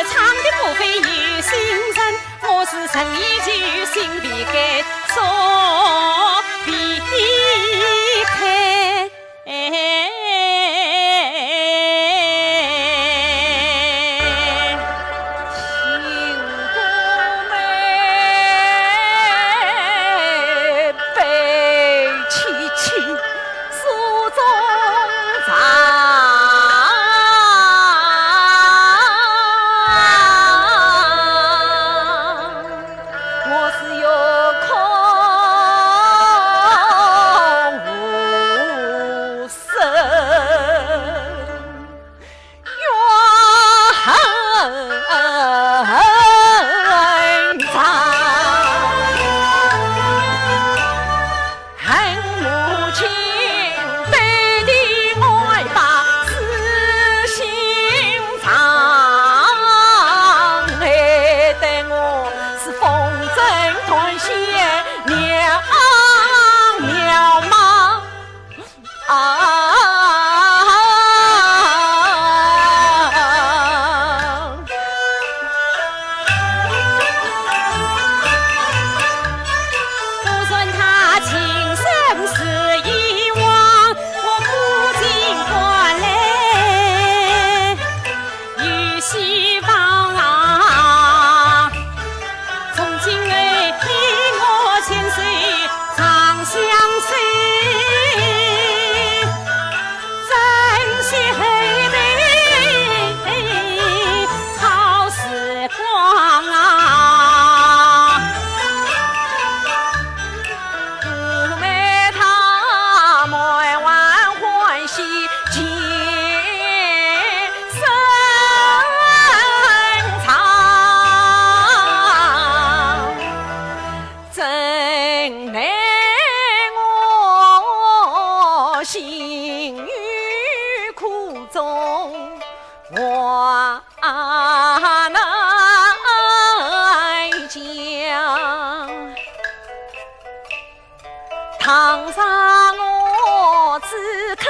唱的莫非有心人，我是诚意求心未改，所未改。听歌妹，悲戚戚。 诉衷肠。我是有苦无声。 怨恨长。恨母亲对的爱把私心藏。害得我是风尘断线渺渺茫。 啊！不论他今生是已亡，我不进关来。 有希望啊，从今后你我牵手长相随，珍惜后头好时光啊。 寤寐他们还欢喜前生长，怎奈我心有苦衷话 难讲。倘若我此刻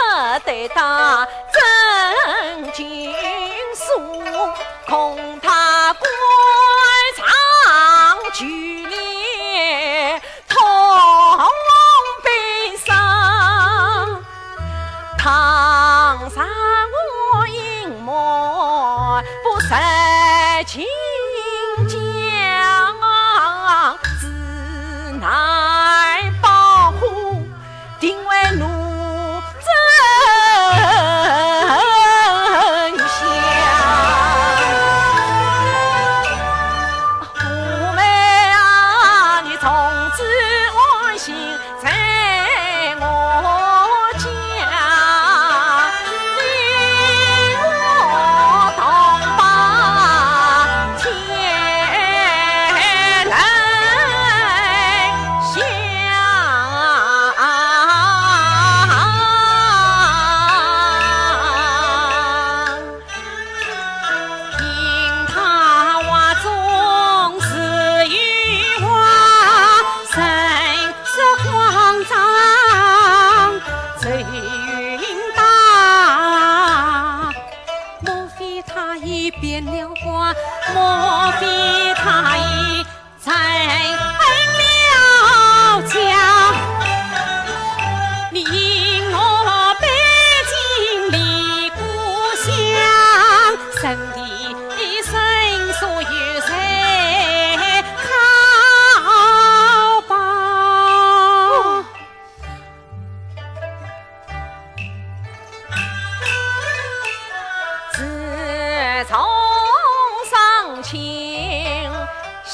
对答真情诉，恐他肝肠俱裂 痛悲伤。倘若我隐瞒不实情讲，自难保护，定会怒 真相。寤寐啊，你从此安心在我家，你我同把天来想。 听他话中似有话，神色慌张，愁云淡。莫非他已变了卦？莫非他已 拆了家，你我背井离故乡，生的生所有谁靠报？ 自从上京相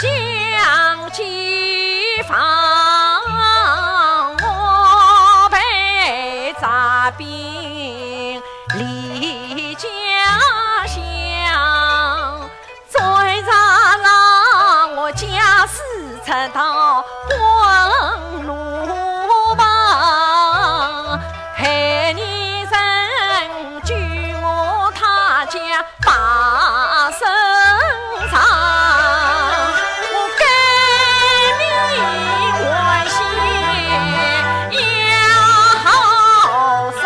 见方，我被诈病离家乡。 最差让我家私拆到滚路旁，害你人救我他家把身藏。我改名换姓也好伤。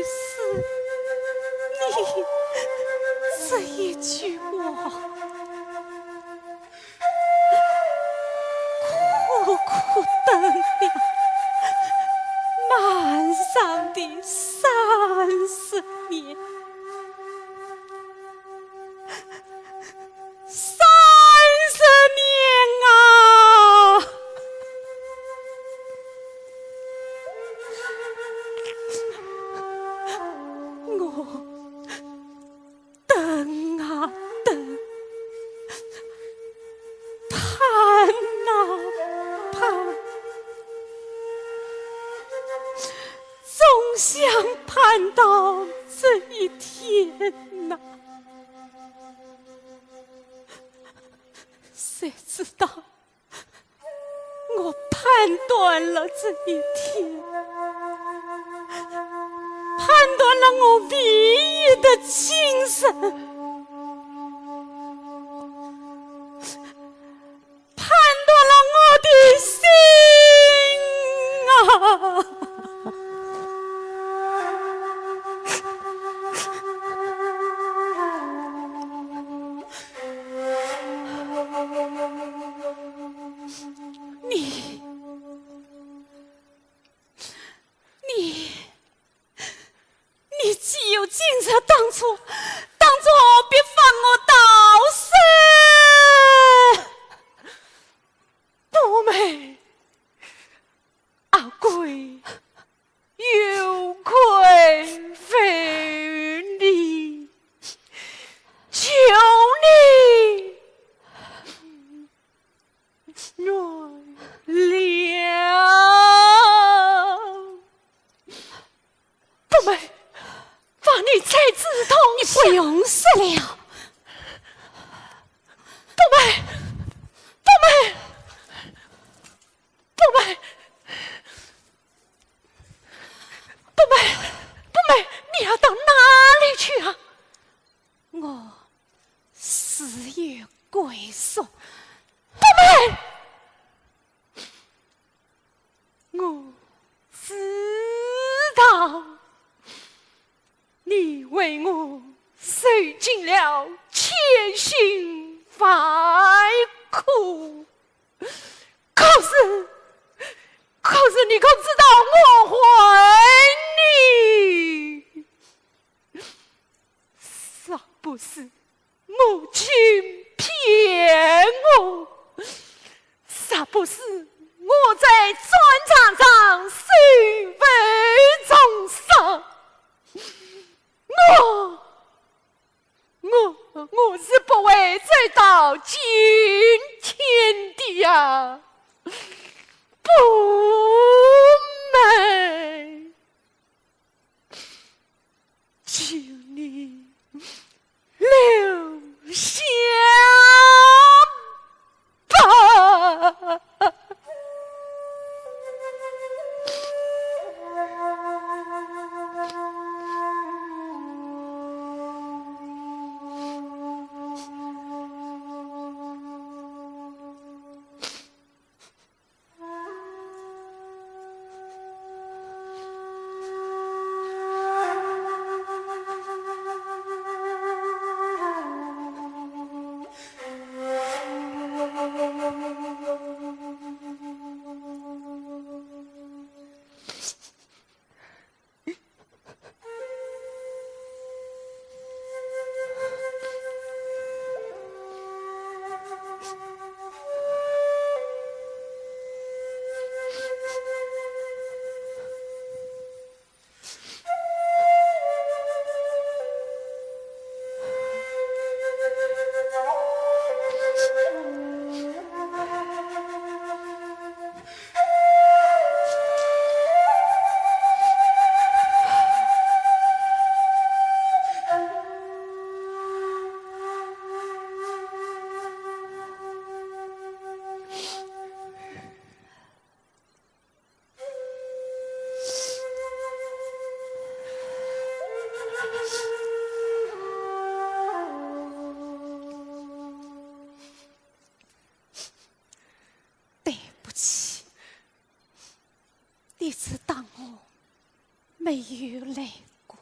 是你这一句话，苦苦等了漫长的三十年。 三十年啊，我等啊等，盼啊盼，总想盼到这一天呐。 谁知道我判断了这一天，判断了我唯一的亲人，判断了我的心啊！ 你，你，你既有今日，当初，当初何必放我到死？不美，阿贵， 有愧于你，求你原谅。不美，望你再止痛一下。你不用说了。不美，不美，不美。 不美，不美，你要到哪里去啊？我自有归宿。不美，我知道你为我受尽了千辛万苦。 可是，可是你可知道我恨你？若不是母亲骗我，若不是我在战场上受负重伤，我 我，我是不会走到今天的呀，不美。请你留下吧。对不起，一直当我没有来过。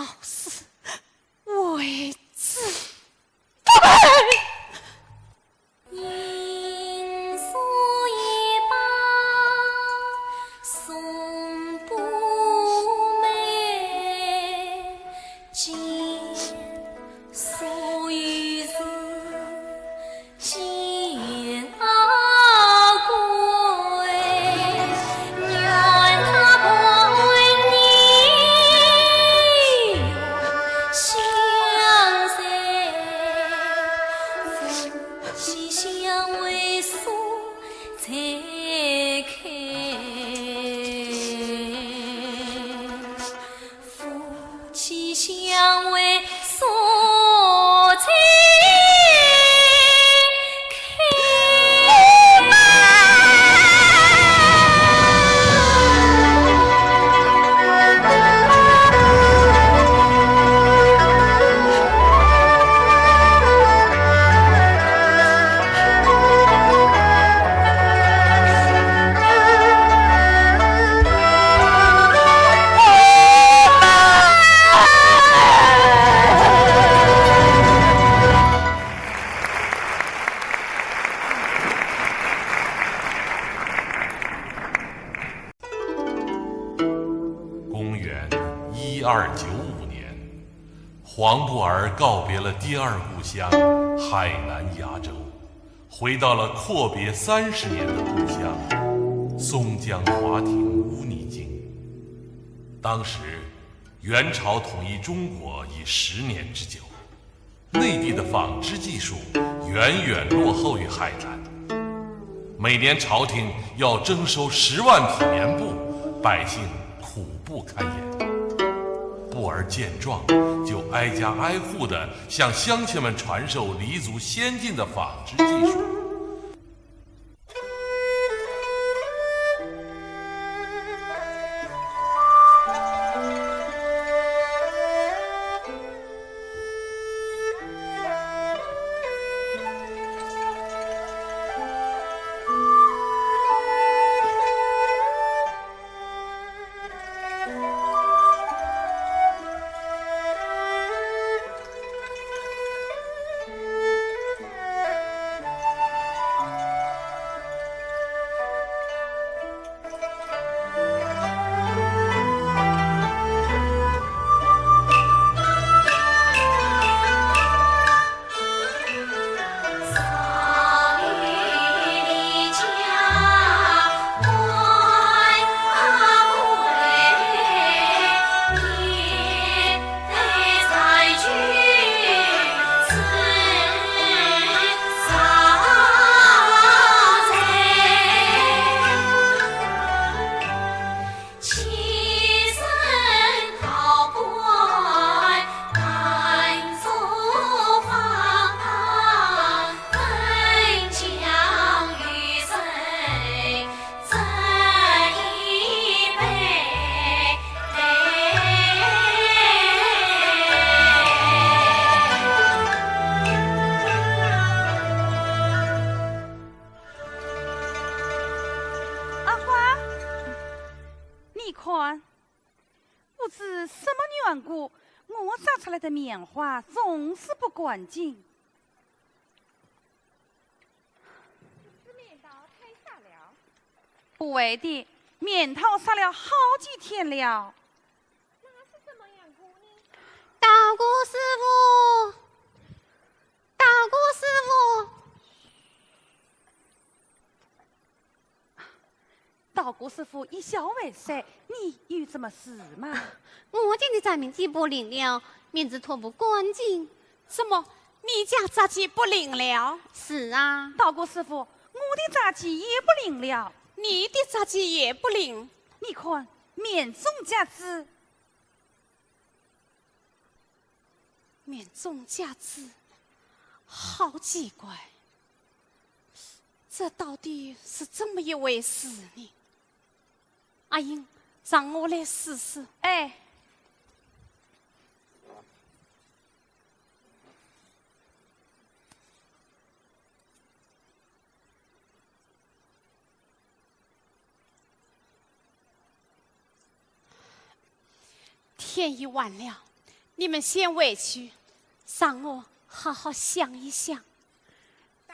好事为之不配。公元一二九五年，黄布尔告别了第二故乡海南崖州，回到了阔别三十年的故乡松江华亭污泥津。当时，元朝统一中国已十年之久，内地的纺织技术远远落后于海南。每年朝廷要征收十万匹棉布，百姓苦不堪言。布尔见状，就挨家挨户地向乡亲们传授黎族先进的纺织技术。阿花，你看，不知什么缘故，我扎出来的棉花总是不干净。 不会的，棉套晒了好几天了。那是什么缘故呢？道姑师傅，道姑师傅。 道姑师傅一笑未遂，你有什么事吗？我家的杂技不灵了，棉子拖不干净。什么？你家杂技不灵了？是啊。道姑师傅，我的杂技也不灵了。你的杂技也不灵？你看，棉中夹子。 棉中夹子，好奇怪，这到底是怎么一回事呢？阿英，让我来试试。哎。 天已晚了，你们先回去，让我好好想一想。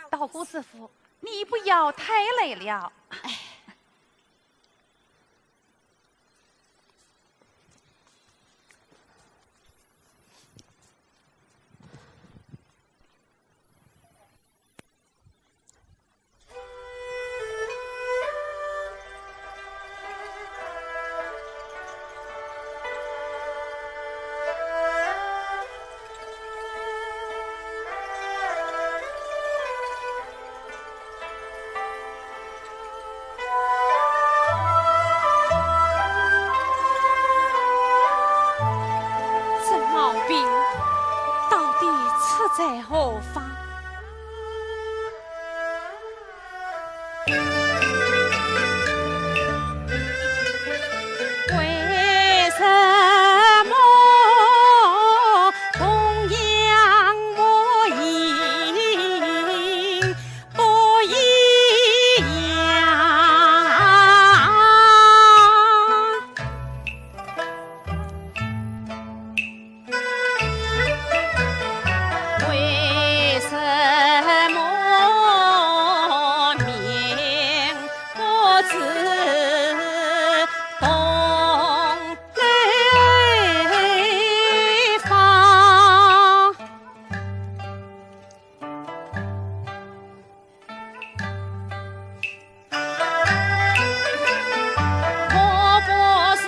道姑师傅，你不要太累了。哎。 这毛病到底出在何方？ 为什么同样我应不一样？ 为什么命不知同流芳？ 莫不是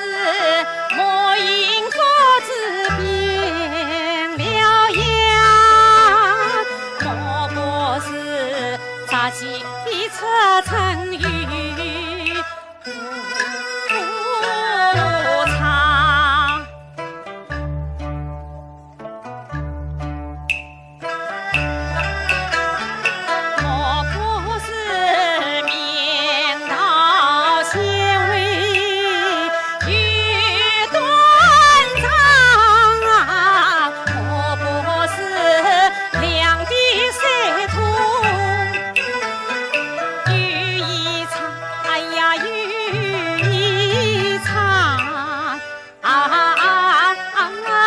我因果之变了呀？莫不是杂技的车程与无常？ 莫不是明道先为有断肠啊？莫不是两地三通有一场，哎呀，有一场。 啊，啊，啊，啊。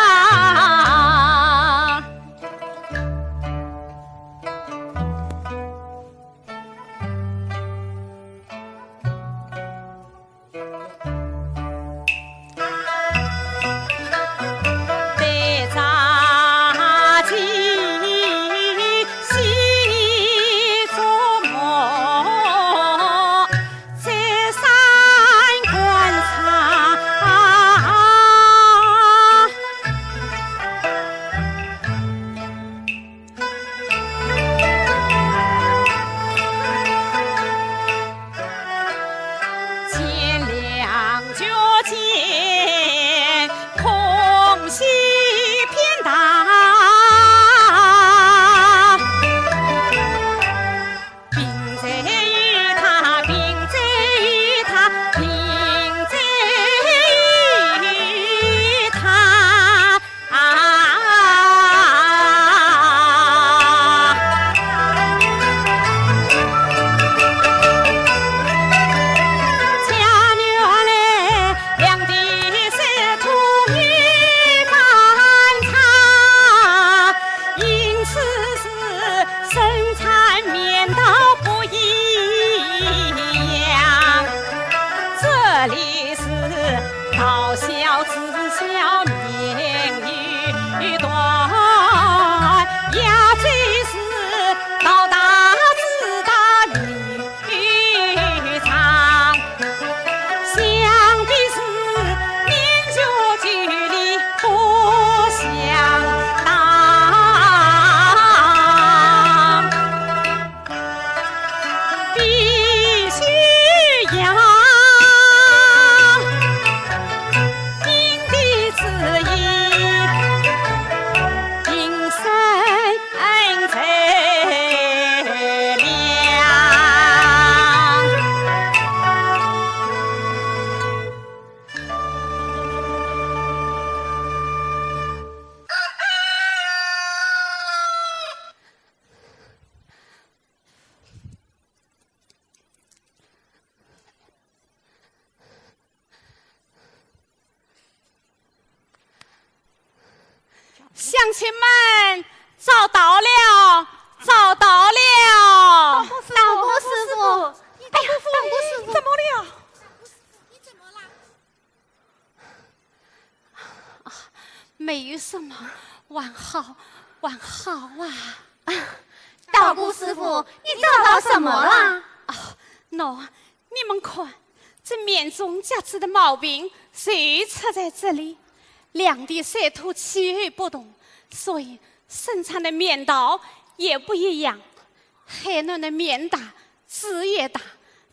再三观察。见两脚尖，空隙偏大。 并在于他，并在于他，并在于他啊！家园里两地是土地反差，因此是 身材面都不一样。这里是道小子小，年幼短，呀，这是道大子大，年 长，想必是年久距离不相当。必须要 应的旨意，乡亲们，找到了，找到了。大师傅，大师傅，哎呀，大师傅，怎么了？啊，没有什么，还好，还好啊。啊，道姑师傅，你找到什么了？啊，喏，你们看，这面中夹子的毛病就出在这里。两地水土气候不同，所以生产的面道也不一样。海南的面大，子也大，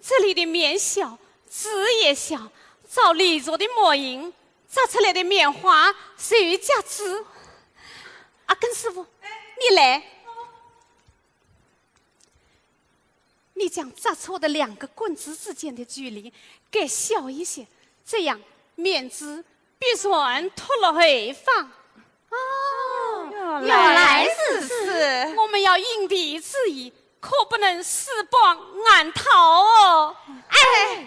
这里的面小，子也小，照李族的模样，扎出来的面花就有夹子。阿根师傅，你来。 你将扎错的两个棍子之间的距离改小一些，这样面子必然脱落回放。哦，原来如此。我们要因地制宜，可不能私邦暗讨哦。哎，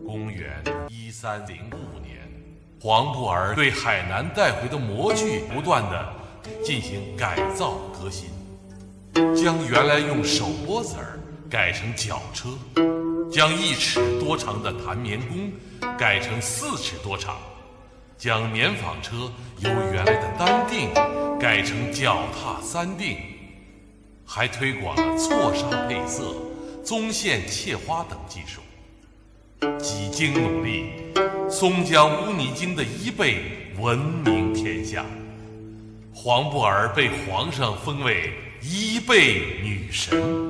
公元一三零五年，黄布尔对海南带回的模具不断的进行改造革新，将原来用手拨子儿改成脚车，将一尺多长的弹棉弓改成四尺多长，将棉纺车由原来的单锭改成脚踏三锭，还推广了错纱配色、棕线切花等技术。 几经努力，松江污泥巾的衣被闻名天下，黄布尔被皇上封为衣被女神。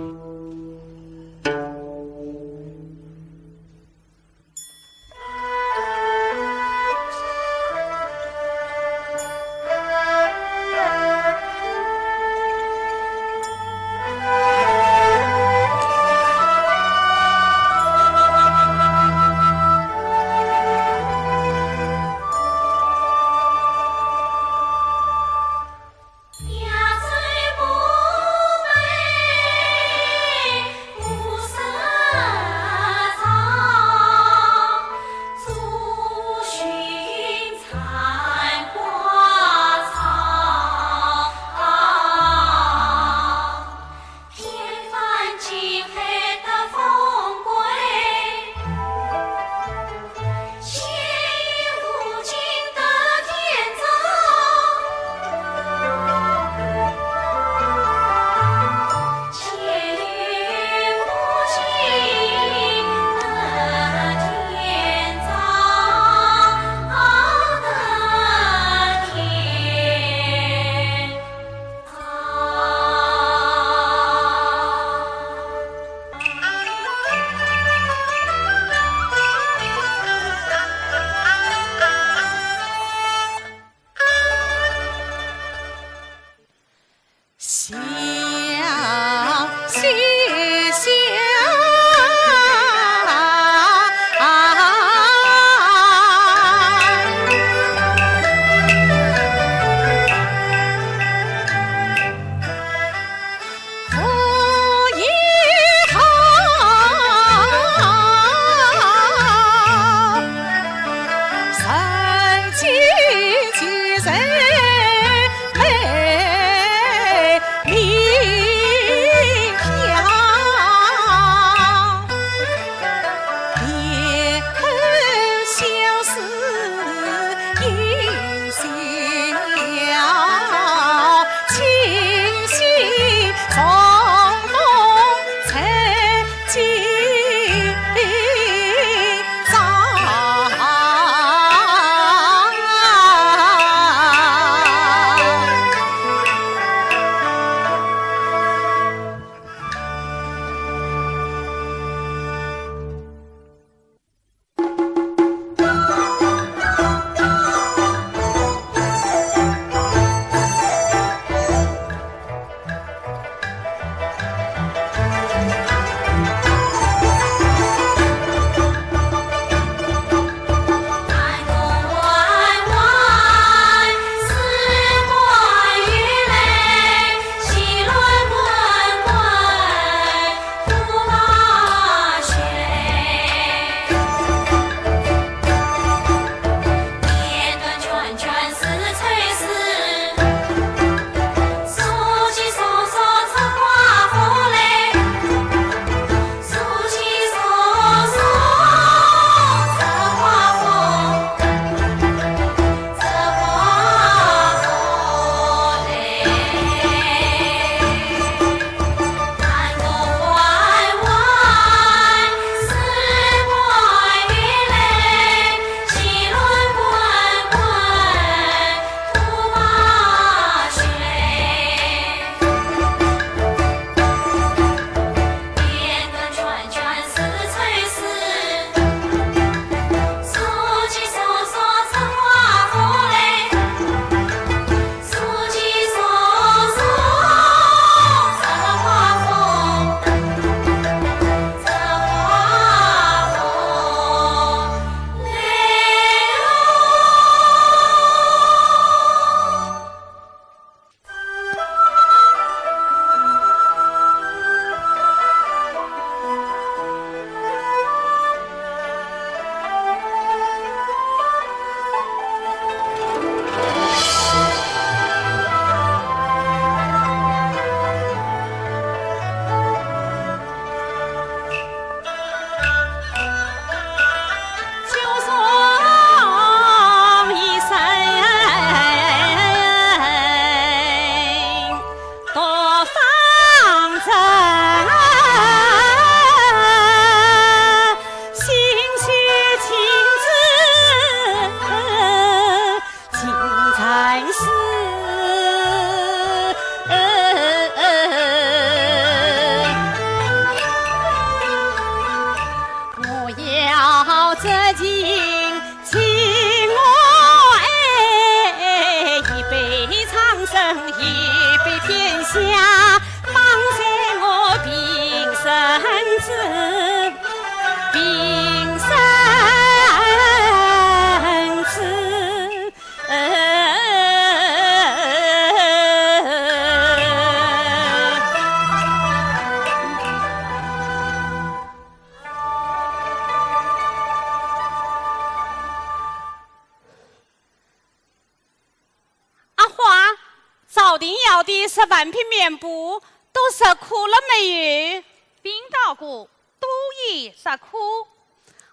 定要的十万匹棉布都拾苦了没有？禀道姑，都已拾苦。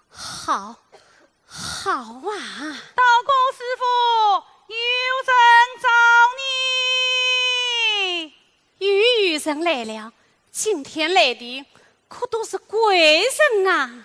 好，好啊。道姑师父，有人找你。又有人来了，今天来的可都是贵人啊。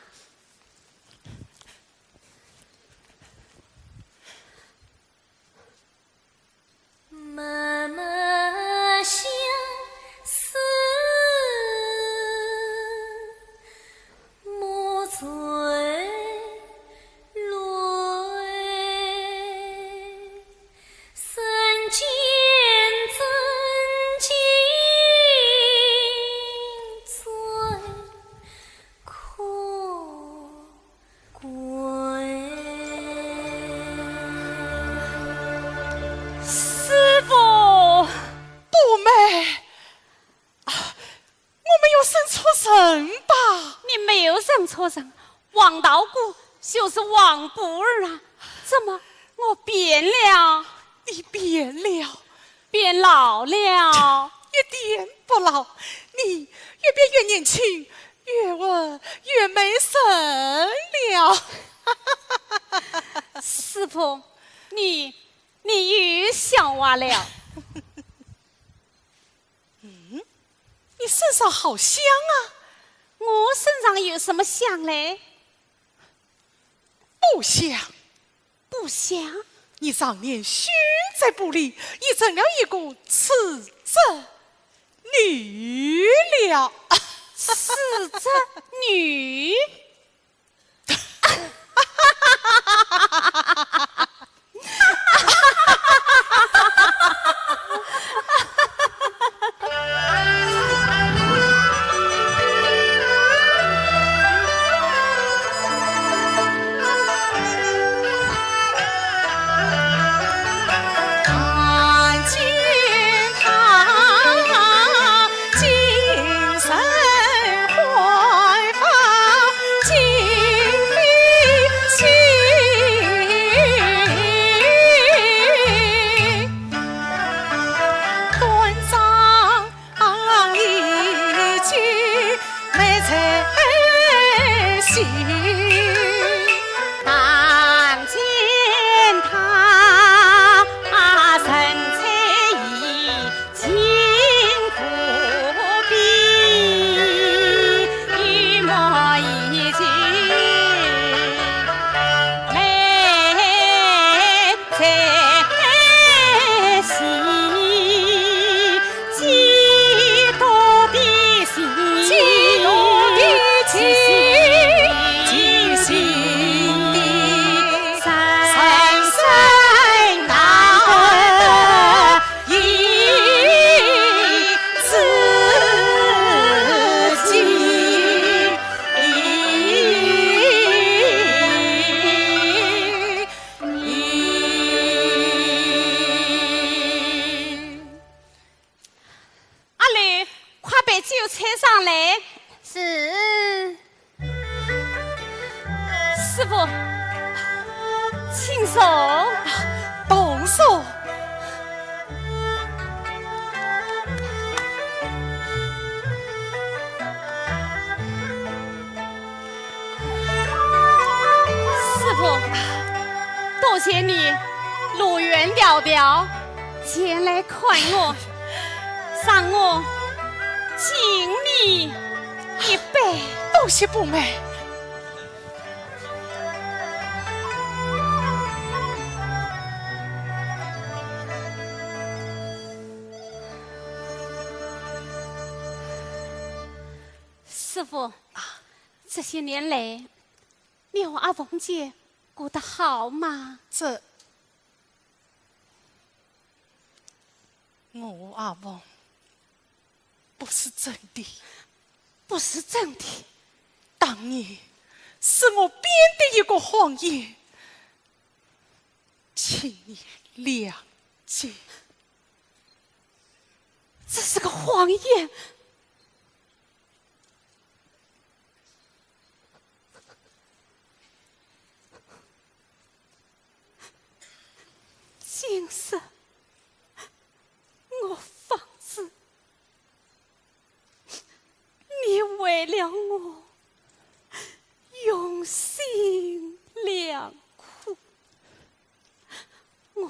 师父。不美。啊，我没有认错人吧？你没有认错人，王道姑就是王不二啊。怎么，我变了？你变了。变老了？一点不老，你越变越年轻， 越问越美人了。师父，你，你又笑话了。嗯，你身上好香啊。我身上有什么香嘞？ 不香。不香？你常年熏在布里，已成了一个池子女了。池子女？ 阿柳，快备酒菜上来。是。师父，请坐。不坐。 师父，多谢你路远迢迢前来看我，让我敬你一杯。多谢不美。 师父，啊，这些年来，你和阿凤姐过得好吗？这，我和阿凤不是真的。不是真的？当年是我编的一个谎言，请你谅解。这是个谎言。 今日我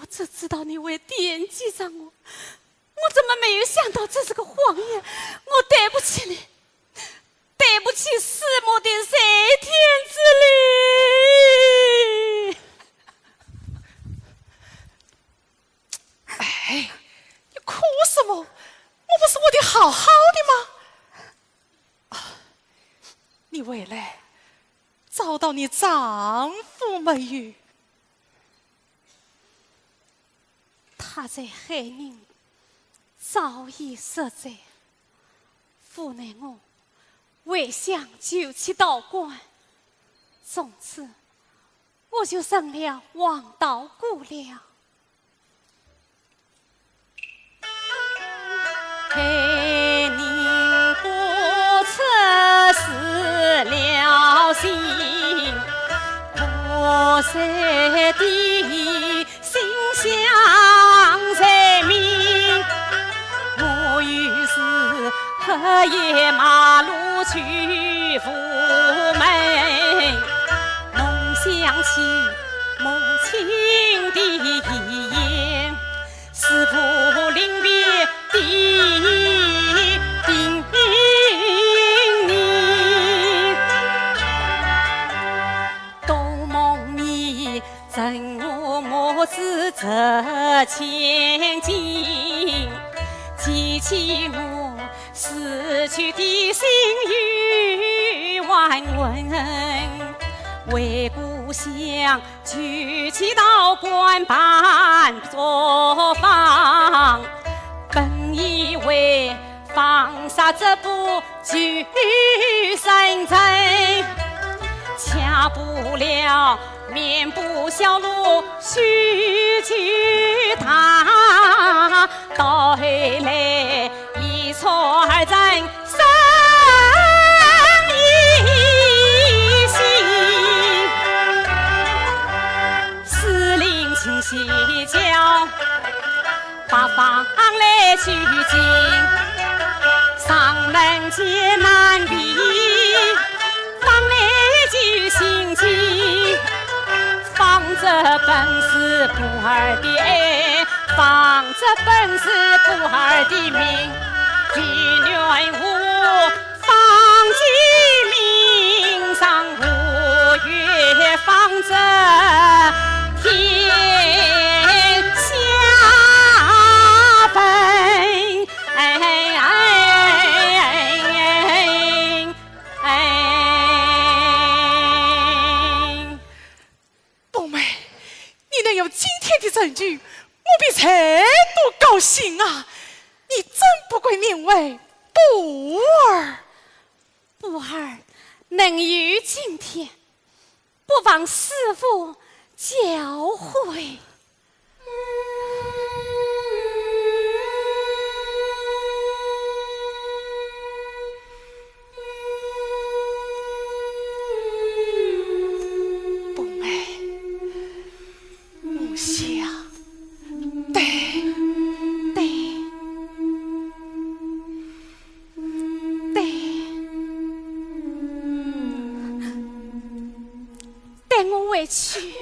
我只知道你会惦记着我，我怎么没有想到这是个谎言？我对不起你，对不起师母的在天之灵。哎，你哭什么？我不是为你好好的吗？啊，你回来找到你丈夫没有？ 他在海宁早已失踪，无奈我回乡救起道观，从此我就成了黄道姑了。 冬梅，你能有今天的成就，我比谁都高兴啊！你真不愧名为不二。不二能有今天，不枉师父教诲。 冬梅，我想，对，对，对，带我回去。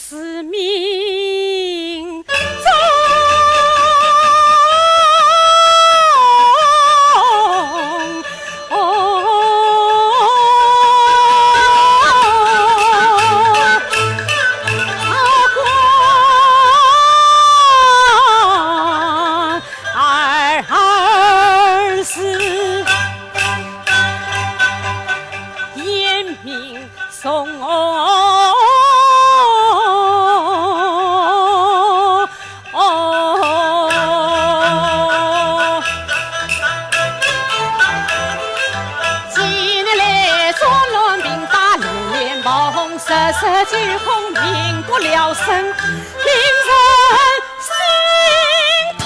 子命中。二十，天命送。近年来战乱频发，连连暴风，世事俱恐，民不聊生，令人心痛。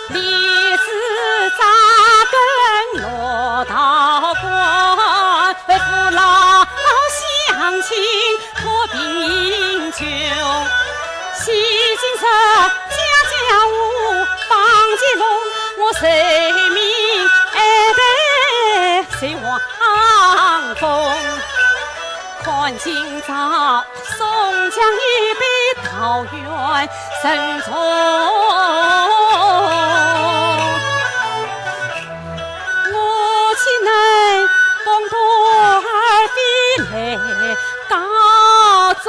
立志扎根落道观，为父老乡亲 托贫穷，洗尽世家家务放乾隆，我人民爱戴谁王公。看今朝宋江一杯桃园人中， 我岂能功多而非来告状？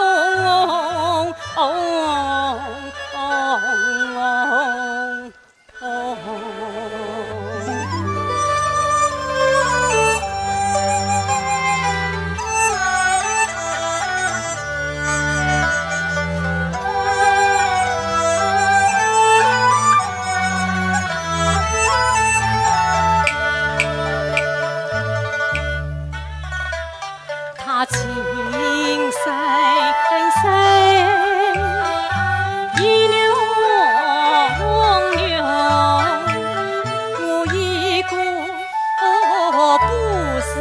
他情深深意浓浓，我一个不是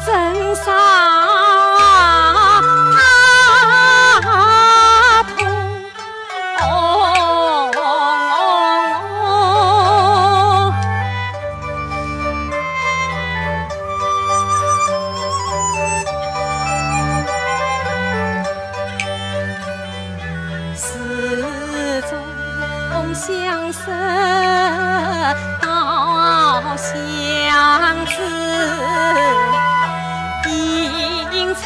真杀痛。始终相 思到相知，阴差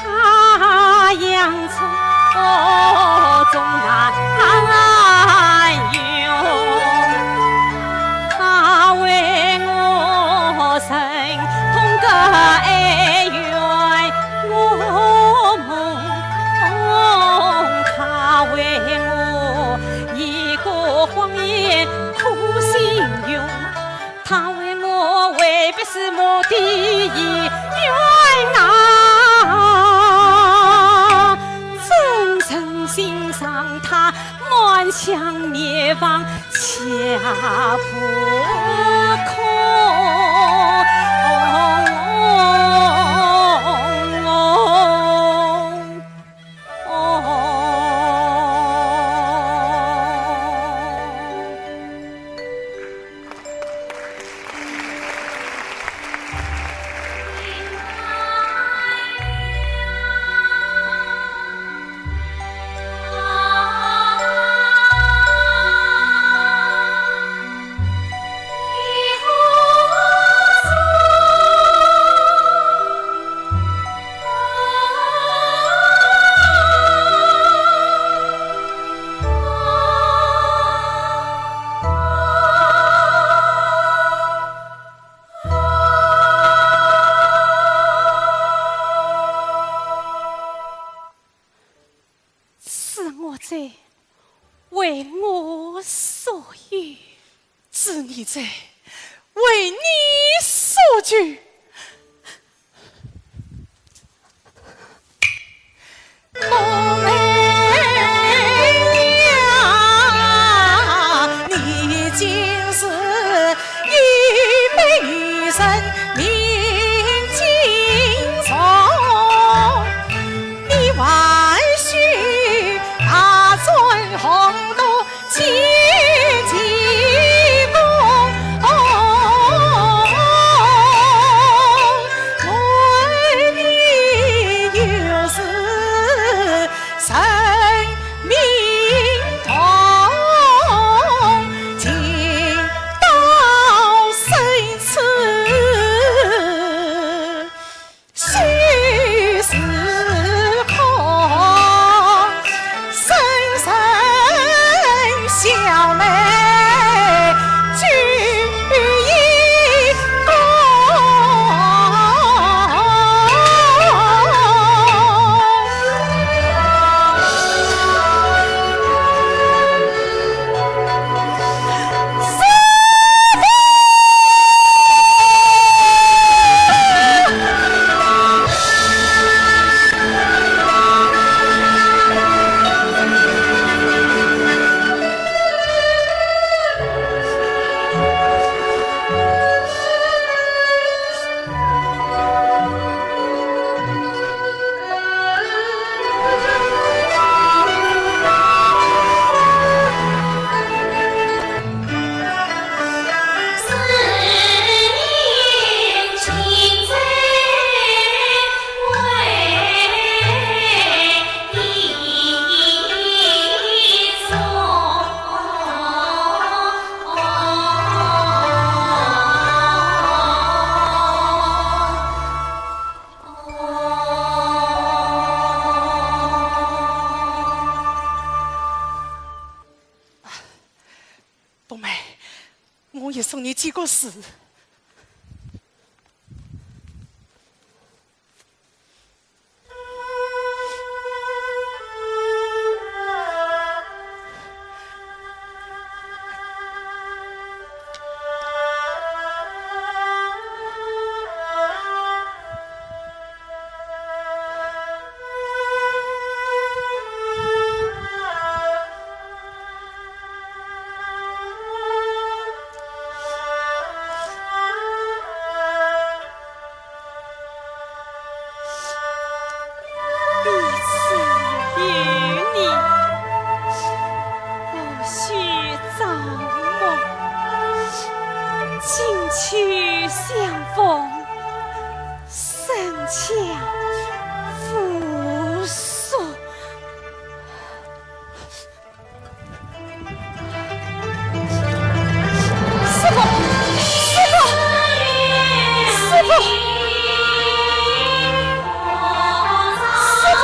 阳错总难容。他为我忍痛割爱怨，我梦，他为我一个谎言苦心用。 他为我违背师母的遗愿啊，真诚心伤他，满腔孽障皆扑空。是我者，为我所有。 是你者，为你所求。也送你几个字。 彼此有你，不许着梦。今秋相逢，深宵复宿。 师父，师父，师父，师父。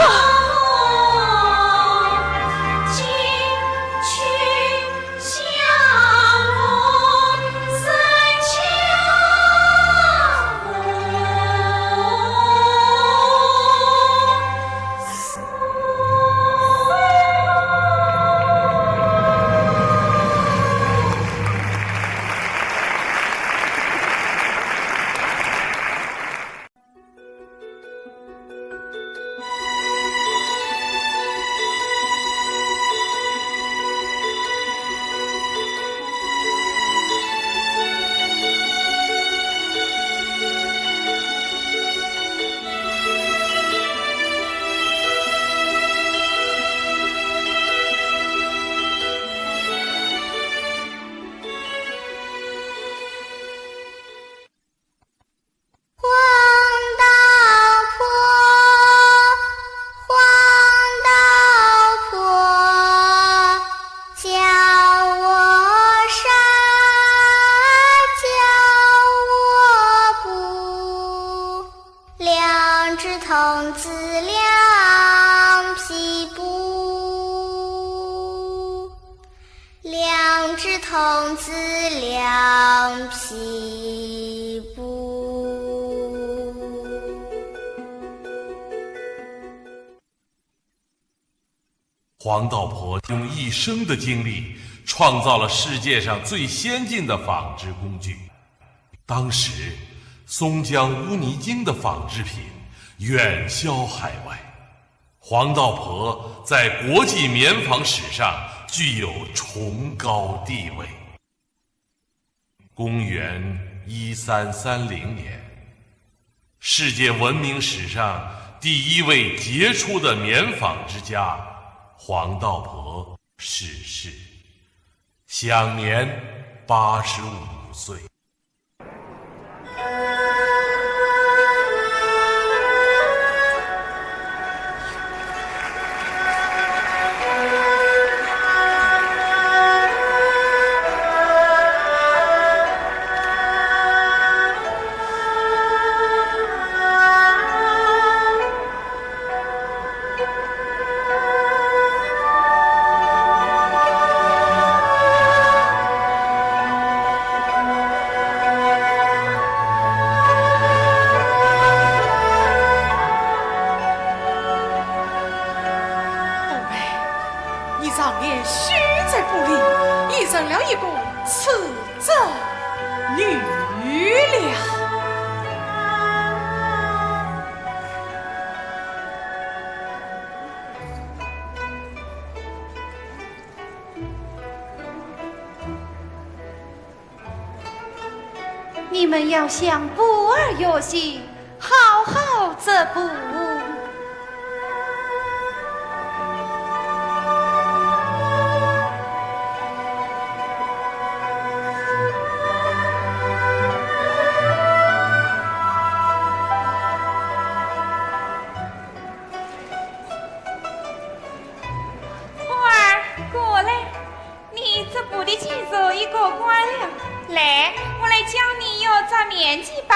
黄道婆，黄道婆，教我纱，教我布，两只童子两匹布。 两只童子两匹布。黄道婆用一生的精力，创造了世界上最先进的纺织工具。当时，松江乌泥泾的纺织品远销海外。 黄道婆在国际棉纺史上具有崇高地位。公元一三三零年，世界文明史上第一位杰出的棉纺之家黄道婆逝世，享年八十五岁。 冬梅，你常年须在布里，已成了一个赤脚女了。 你们要向布儿学习，好好织布。 花儿，过来，你织布的技术已过关了。来，我来教你用这棉机吧。